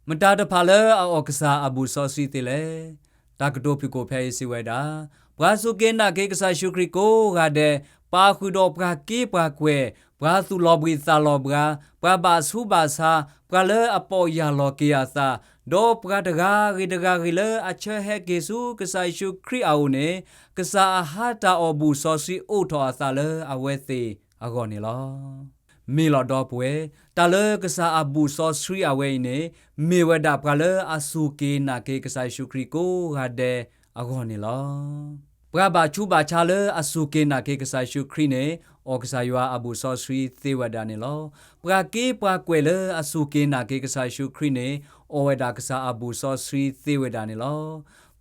မတၤတဖၣ်လၢအအီၣ်ကစၢ်အဘူၣ်စီဆှံသ့လဲၣ်. တၢ်ကတိၤဖုၣ်ကိာ်ဖဲအံၤစံးဝဲဒၣ်, ပှၤစူၢ်က့ၤနာ်က့ၤကစၢ်ယ့ၣ်ၡူးခရံာ်ကိးဂၤဒဲး, ပာ်ဃုာ်ဒီးပှၤက့ပှၤကွဲၢ်, ပှၤသူၣ်လီၤဘှံးသးလီၤဘှါ, ပှၤဘၣ်ဆူးဘၣ်ဆါ, ပှၤလၢအပီၢ်ယၢ်လီၤက့ၤအသး, ဒီးပှၤတဂၤဂ့ၤတဂၤဂ့ၤလၢအဆၢဟဲက့ၤဆူကစၢ်ယ့ၣ်ၡူးခရံာ်အအိၣ်န့ၣ်, ကစၢ်အဟါတၢ်အီၣ်ဘူၣ်စီဆှံအိးထီၣ်အသးလၢအဝဲသ့ၣ်အဂီၢ်န့ၣ်လီၤ. မ့ၢ်လီၤဒီပုၢ်ဝဲၢ်, တၢ်လၢကစၢ်အဘူၣ်စီဆှံအဝဲအံၤန့ၣ်, မ့ၢ်ဝဲဒၣ်ပှၤလၢအစူၢ်က့ၤနာ်က့ၤကစၢ်ယ့ၣ်ၡူးခရံာ်ကိးဂၤဒဲးအဂီၢ်န့ၣ်လီၤ. ပှၤဘၣ်ဆူးဘၣ်ဆါလၢအစူၢ်က့ၤနာ်က့ၤကစၢ်ယ့ၣ်ၡူးခရံာ်န့ၣ်, အီၣ်ကစၢ်ယွၤအဘူၣ်စီဆှံသ့ဝဲဒၣ်န့ၣ်လီၤ. ပှၤက့ပှၤကွဲၢ်လၢအစူၢ်က့ၤနာ်က့ၤကစၢ်ယ့ၣ်ၡူးခရံာ်န့ၣ်, အီၣ်ဝဲဒၣ်ကစၢ်အဘူၣ်စီဆှံသ့ဝဲဒၣ်န့ၣ်လီၤ.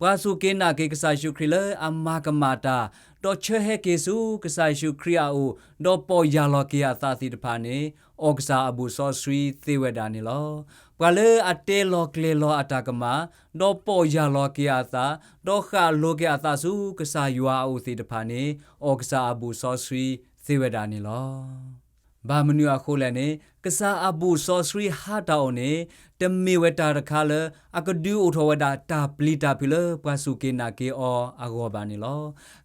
ပှၤစူၢ်က့ၤနာ်က့ၤကစၢ်ယ့ၣ်ၡူးခရံာ်လၢအမၤကမၣ်တၢ်, ဒီးဆၢဟဲက့ၤဆူကစၢ်ယ့ၣ်ၡူးခရံာ်အအိၣ်, ဒီးပီၢ်ယၢ်လီၤက့ၤအသးသ့ၣ်တဖၣ်န့ၣ်, အီၣ်ကစၢ်အဘူၣ်စီဆှံသ့ဝဲဒၣ်န့ၣ်လီၤ. ပှၤလၢအတဲလီၤကျဲၤလီၤအတၢ်ကမၣ်, ဒီးပီၢ်ယၢ်လီၤက့ၤအသး, ဒီးဃၣ်လိၤက့ၤအသးဆူကစၢ်ယွၤအအိၣ်သ့ၣ်တဖၣ်န့ၣ်, အီၣ်ကစၢ်အဘူၣ်စီဆှံသ့ဝဲဒၣ်န့ၣ်လီၤ. ဘၣ်မနုၤအဃိလဲၣ်န့ၣ်, ကစၢ်အဘူၣ်စီဆှံဟါတၢ်အီၣ်န့ၣ်, တမ့ၢ်ဝဲတၢ်တခါလၢအကဒုးအိၣ်ထီၣ်ဝဲဒၣ်တၢ်ပျံၤတၢ်ဖုးလၢပှၤစူၢ်က့ၤနာ်က့ၤအီၤအဂီၢ်ဘၣ်န့ၣ်လီၤ.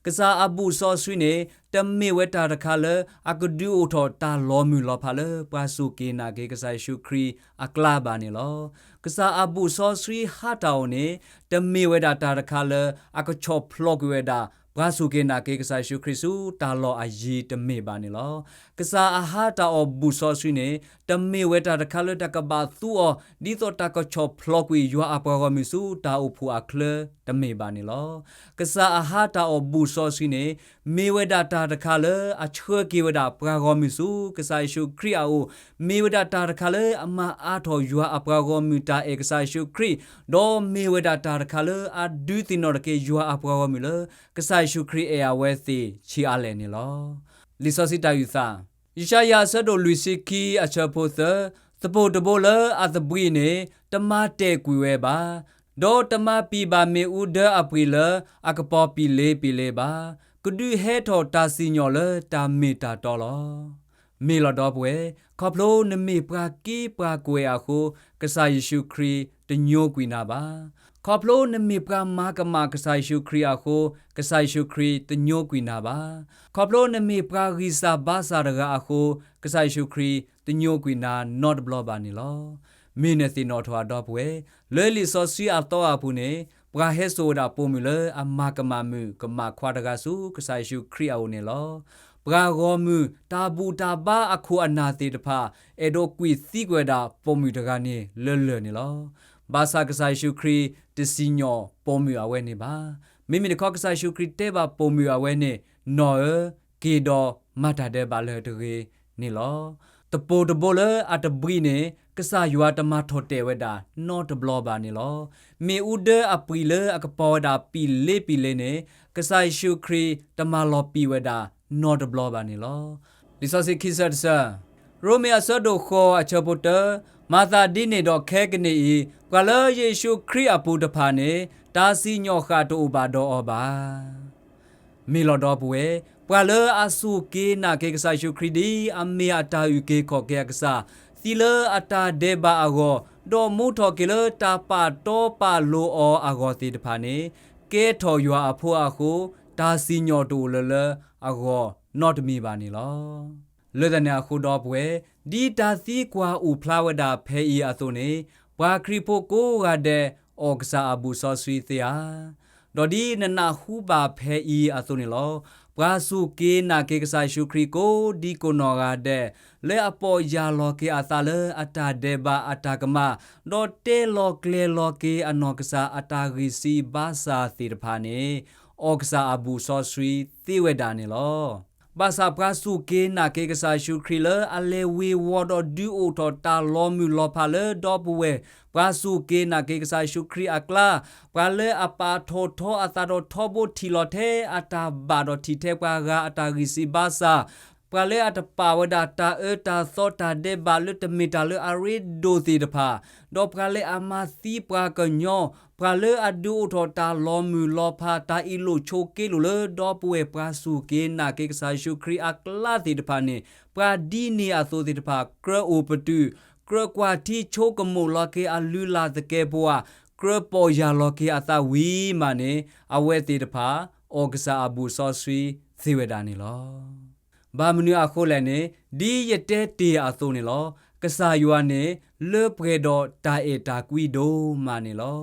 ကစၢ်အဘူၣ်စီဆှံန့ၣ်, တမ့ၢ်ဝဲတၢ်တခါလၢအကဒုးအိၣ်ထီၣ်တၢ်လီၤမုၢ်လီၤဖးလၢပှၤစူၢ်က့ၤနာ်က့ၤကစၢ်ယ့ၣ်ၡူးခရံာ်အကျါဘၣ်န့ၣ်လီၤ. ကစၢ်အဘူၣ်စီဆှံဟါတၢ်အီၣ်န့ၣ်, တမ့ၢ်ဝဲဒၣ်တၢ်တခါလၢအကဆီၣ်ဖျိးကွံာ်ဝဲဒၣ် ပှၤစူၢ်က့ၤနာ်က့ၤကစၢ်ယ့ၣ်ၡူးခရံာ်ဆူတၢ်လီၢ်အယံၤတမ့ၢ်ဘၣ်န့ၣ်လီၤ. ကစၢ်အဟါတၢ်အီၣ်ဘူၣ်စီဆှံန့ၣ်, တမ့ၢ်ဝဲတၢ်တခါလၢတၢ်ကဘၣ်သူအီၤ ဒ်သိးတၢ်ကဆီၣ်ဖျိးကွံာ်ယွၤအပှၤဂီၢ်မုၢ်ဆူတၢ်အိၣ်ဖှိၣ်အချၢတမ့ၢ်ဘၣ်န့ၣ်လီၤ. ကစၢ်အဟါတၢ်အီၣ်ဘူၣ်စီဆှံန့ၣ်, မ့ၢ်ဝဲဒၣ်တၢ်တခါလၢအဆှၢက့ၤဝဲဒၣ်ပှၤဂီၢ်မုၢ်ဆူကစၢ်ယ့ၣ်ၡူးခရံာ်အအိၣ်, မ့ၢ်ဝဲဒၣ်တၢ်တခါလၢအမၤအါထီၣ်ယွၤအပှၤဂီၢ်မုၢ်တၢ်အဲၣ်ကစၢ်ယ့ၣ်ၡူးခရံာ်, ဒီးမ့ၢ်ဝဲဒၣ်တၢ်တခါလၢအဒုးသ့ၣ်နီၣ်ထီၣ်က့ၤယွၤအပှၤဂီၢ်မုၢ်လၢ ကစၢ်ယ့ၣ်ၡူးခရံာ်အဲၣ်အဝဲသ့ၣ်ဆံးအါလဲၣ်န့ၣ်လီၤ. လံာ်စီဆှံတၢ်အုၣ်သး, ယၡါယၤအဆၢဒိၣ်လွံၢ်ဆံခံအဆၢဖိသၢ, သပှၢ်တဘိလၢအသဘှံးန့ၣ် တမၤတဲာ်ကွံာ်ဝဲဘၣ်, ဒီးတမၤပံာ်ဘၣ်မ့ၣ်အူဒၢအပှံာ်လၢအကပီၤပံာ်လ့ပံာ်လ့ဘၣ်, ကဒုးဟဲထီၣ်တၢ်စံၣ်ညီၣ်လၢတၢ်မ့ၢ်တၢ်တီလီၤ. မ့ၢ်လီၤဒီပုၢ်ဝဲၢ်, ခီဖျိနမ့ၢ်ပှၤက့ပှၤကွဲၢ်အဃိ, ကစၢ်ယ့ၣ်ၡူးခရံာ်တညိကွံာ်နၤဘၣ်. ခီဖျိနမ့ၢ်ပှၤမၤကမၣ်ကစၢ်ယ့ၣ်ၡူးခရံာ်အဃိ, ကစၢ်ယ့ၣ်ၡူးခရံာ်တညိကွံာ်နၤဘၣ်. ခီဖျိနမ့ၢ်ပှၤဂံၢ်စၢ်ဘါစၢ်တဂၤအဃိ, ကစၢ်ယ့ၣ်ၡူးခရံာ်တညိကွံာ်နၤနီတဘျီဘၣ်န့ၣ်လီၤ. မ့ၢ်နသ့ၣ်နီၣ်ထီၣ်အဒီပုၢ်ဝဲၢ်, လၢလံာ်စီဆှံအသီအပူၤန့ၣ်, ပှၤဟဲစိာ်ဝဲဒၣ်ပိာ်မုၣ်လၢအမၤကမၣ်မုၣ်ကမၣ်ခွါတဂၤဆူကစၢ်ယ့ၣ်ၡူးခရံာ်အအိၣ်န့ၣ်လီၤ. ပှၤဂီၢ်မုၢ်တၢ်ဘူၣ်တၢ်ဘါအခိၣ်အနၢ်သ့ၣ်တဖၣ် အဲၣ်ဒိးကွံာ်သံကွံာ်ဝဲဒၣ်ပိာ်မုၣ်တဂၤန့ၣ်လၢလၢၢ်န့ၣ်လီၤ. ဘၣ်ဆၣ်ကစၢ်ယ့ၣ်ၡူးခရံာ်တစံၣ်ညီၣ်ပိာ်မုၣ်အဝဲန့ၣ်ဘၣ်. မ့မ့ၢ်တခီ ကစၢ်ယ့ၣ်ၡူးခရံာ်တဲဘၣ်ပိာ်မုၣ်အဝဲန့ၣ်, နီၢ်ဧၢ, က့ၤဒီးမၤတၢ်ဒဲးဘးလၢတဂ့ၤန့ၣ်လီၤ. သပှၢ်တဘိလၢအသဘှံးန့ၣ် ကစၢ်ယွၤတမၤထီၣ်တဲာ်ဝဲဒၣ်နီတဘျီဘၣ်န့ၣ်လီၤ. မ့ၣ်အူဒၢအပှံာ်လၢအကပီၤဝဲဒၣ်ပံာ်လ့ပံာ်လ့န့ၣ်, ကစၢ်ယ့ၣ်ၡူးခရံာ်တမၤလီၤပံာ်ဝဲဒၣ်နီတဘျီဘၣ်န့ၣ်လီၤ. လံာ်စီဆှံခံဆၢတဆၢ, ရိမ့ၤအဆၢဒိၣ်ဃိးအဆၢဖိတၢ, မၤသးဒ်န့ၣ်ဒီးခဲကနံၣ်အံၤ, ပှၤလၢယ့ၣ်ၡူးခရံာ်အပူၤတဖၣ်န့ၣ်, တၢ်စံၣ်ညီၣ်ဃၣ်တအိၣ်ဘၣ်ဒီးအီၤဘၣ်. မ့ၢ်လီၤဒီပုၢ်ဝဲၢ်, ပှၤလၢအစူၢ်က့ၤနာ်က့ၤကစၢ်ယ့ၣ်ၡူးခရံာ်ဒ်အမ့ၢ်အတၢ်အုၣ်က့ၤခီၣ်က့ၤအကစၢ်, သံလၢအတၢ်ဒဲးဘးအဂီၢ်, ဒီးမူထီၣ်က့ၤလၢတၢ်ပာ်တီပာ်လိၤအီၤအဂီၢ်သ့ၣ်တဖၣ်န့ၣ်, ကဲထီၣ်ယွၤအဖိအဃိ, တၢ်စံၣ်ညီၣ်တအိၣ်လၢၤလၢအဂီၢ်နီတမံၤဘၣ်န့ၣ်လီၤ. လၢတၢ်န့ၣ်အဃိဒီပုၢ်ဝဲၢ်, ဒ်တၢ်သံကွၢ်အိၣ်ဖျါဝဲဒၣ်ဖဲအံၤအသိးန့ၣ်, ပှၤခရံာ်ဖိကိးဂၤဒဲး အီၣ်ကစၢ်အဘူၣ်စီဆှံသ့ဧါ. ဒီးဒ်နနၢ်ဟူဘၣ်ဖဲအံၤအသိးန့ၣ်လီၤ. ပှၤစူၢ်က့ၤနာ်က့ၤကစၢ်ယ့ၣ်ၡူးခရံာ်ကိးဒံကိးနီၢ်ဂၤဒဲး, လၢအပီၢ်ယၢ်လီၤက့ၤအသးလၢအတၢ်ဒဲးဘးအတၢ်ကမၣ်, ဒီးတဲလီၤကျဲၤလီၤက့ၤအနီၢ်ကစၢ်အတၢ်ဂံၢ်စၢ်ဘါစၢ်သ့ၣ်တဖၣ်န့ၣ်, အီၣ်ကစၢ်အဘူၣ်စီဆှံသ့ဝဲဒၣ်န့ၣ်လီၤ. ဘၣ်ဆၣ်ပှၤစူၢ်က့ၤနာ်က့ၤကစၢ်ယ့ၣ်ၡူးခရံာ်လၢအလဲၤဝ့ၤဝီၤဒီးဒုးအိၣ်ထီၣ်တၢ်လီၤမုၢ်လီၤဖးလၢဒီပုၢ်ဝဲၢ် ပှၤစူၢ်က့ၤနာ်က့ၤကစၢ်ယ့ၣ်ၡူးခရံာ်အကျါ, ပှၤလၢအပာ်ထီၣ်ထီအသးဒီးထီဘိထံၣ်လီၤထဲအတၢ်ဘၣ်ဒီးထံၣ်ထဲပှၤဂၤအတၢ်ဂံၢ်စၢ်ဘါစၢ်, ပှၤလၢအတပာ်ဝဲဒၣ်တၢ်အၢတၢ်သီတၢ်ဒဲးဘးလၢတမ့ၢ်တၢ်လၢအရ့ဒိၣ်သ့ၣ်တဖၣ်, ဒီးပှၤလၢအမၤသံပှၤကညီ, ပှၤလၢအဒုးအိၣ်ထီၣ်တၢ်လီၤမုၢ်လီၤဖးတၢ်အ့ၣ်လိာ်ဆိးက့လိာ်လၢဒီပုၢ်ဝဲၢ်ပှၤစူၢ်က့ၤနာ်က့ၤကစၢ်ယ့ၣ်ၡူးခရံာ်အကျါသ့ၣ်တဖၣ်န့ၣ်, ပှၤဒ်န့ၣ်အသိးသ့ၣ်တဖၣ် ကြၢးအိၣ်ပတုာ်, ကြၢးကွၢ်ထံဆိကမိၣ်လီၤက့ၤအလုၢ်အလၢ်သကဲးပဝး, ကြၢးပီၢ်ယၢ်လီၤက့ၤအသးဝံၤမးန့ၣ်, အဝဲသ့ၣ်တဖၣ် အီၣ်ကစၢ်အဘူၣ်စီဆှံသ့ဝဲဒၣ်န့ၣ်လီၤ. ဘၣ်မနုၤအဃိလဲၣ်န့ၣ်, ဒ်ယတဲတ့ၢ်အသိးန့ၣ်လီၤ. ကစၢ်ယွၤန့ၣ် လၢပှဲၤဒီးတၢ်အဲၣ်တၢ်ကွံဒိၣ်မးန့ၣ်လီၤ.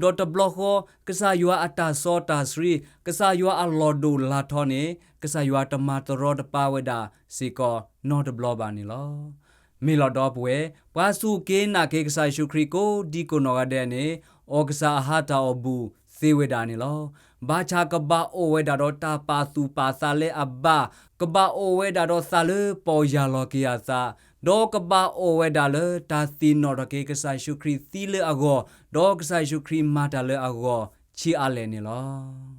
ဒီးတဘျီဃီ ကစၢ်ယွၤအတၢ်စီတၢ်ဆှံ, ကစၢ်ယွၤအလီၢ်ဒိၣ်လၢထီန့ၣ် ကစၢ်ယွၤတမၤတရီတပါဝဲဒၣ်စ့ၢ်ကီးနီတဘျီဘၣ်န့ၣ်လီၤ. မ့ၢ်လီၤဒီပုၢ်ဝဲၢ်, ပှၤစူၢ်က့ၤနာ်က့ၤကစၢ်ယ့ၣ်ၡူးခရံာ်ကိးဒံကိးနီၢ်ဂၤဒဲးန့ၣ်, အီၣ်ကစၢ်အဟါတၢ်အီၣ်ဘူၣ်သ့ဝဲဒၣ်န့ၣ်လီၤ. ဘၣ်ဆၣ်ကဘၣ်အီၣ်ဝဲဒၣ်ဒီးတၢ်ပာ်သူၣ်ပာ်သးလၢအဘၣ်, ကဘၣ်အီၣ်ဝဲဒၣ်ဒီးသးလၢပီၢ်ယၢ်လီၤက့ၤအသး, ဒီးကဘၣ်အီၣ်ဝဲဒၣ်လၢတၢ်သ့ၣ်နီၣ်ထီၣ်က့ၤကစၢ်ယ့ၣ်ၡူးခရံာ်သံလၢအဂီၢ်, ဒီးကစၢ်ယ့ၣ်ၡူးခရံာ်မၤတၢ်လၢအဂီၢ်ဆံးအါလဲၣ်န့ၣ်လီၤ.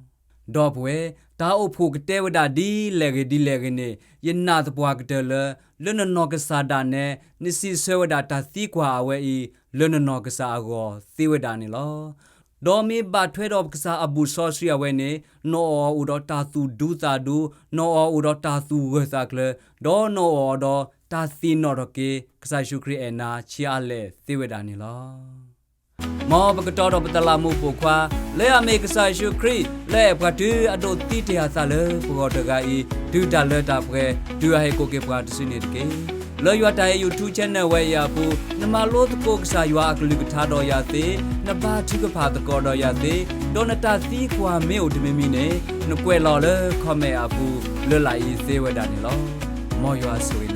ဒီပုၢ်ဝဲၢ်, တၢ်အိၣ်ဖှိၣ်ကတဲဝဲဒၣ်ဒ်လဲၣ်ဂ့ၤဒ်လဲၣ်ဂ့ၤန့ၣ်, ယနာ်သပှၢ်ကတၢၢ်လၢ လၢနနီၢ်ကစၢ်ဒၣ်နဲ, နစံးဆၢဝဲဒၣ်တၢ်သံကွၢ်အဝဲအံၤ လၢနနီၢ်ကစၢ်အဂီၢ်သ့ဝဲဒၣ်န့ၣ်လီၤ. ဒီးမ့ၢ်ဘၣ်ထွဲဒီးပကစၢ်အဘူၣ်စီဆှံအဝဲန့ၣ်, နအီၣ်အီၤအိၣ်ဒီးတၢ်သူၣ်ဒူသးဒူ, နအီၣ်အီၤအိၣ်ဒီးတၢ်သူၣ်ဂၢၢ်သးကျၢၤ, ဒီးနအီၣ်အီၤဒီးတၢ်သ့ၣ်နီၣ်ထီၣ်က့ၤ ကစၢ်ယ့ၣ်ၡူးခရံာ်အဲၣ်နၤဆံးအါလဲၣ်သ့ဝဲဒၣ်န့ၣ်လီၤ. မ်ပကတီဒီးပတလးမူးပိာ်ခွါ, လၢအမ့ၢ်ကစၢ်ယ့ၣ်ၡူးခရံာ် လၢအဲၣ်ပှၤတုၤအဒိးသံတ့ၢ်အသးလၢပဂီၢ်တဂၤအံၤ, တုၤတၢ်လၢတၢ်ပှဲၤ, တုၤအဟဲကိးက့ၤပှၤတစုန့ၣ်တက့ၢ်. လၢယွၤတၢ်အဲၣ် YouTube channel ဝဲအံၤအပူၤ, နမၤလိသကိးကစၢ်ယွၤအကလုၢ်ကထါဒီးယၤသ့, နဘါထုကဖၣ်သကိးဒီးယၤသ့, ဒီးနတၢ်သံကွၢ်မ့ၢ်အိၣ်တမံၤမံၤန့ၣ်, နကွဲးလီၤလၢ comment အပူၤ လၢလာ်အံၤသ့ဝဲဒၣ်န့ၣ်လီၤ. မ်ယွၤဆိၣ်ဂ့ၤ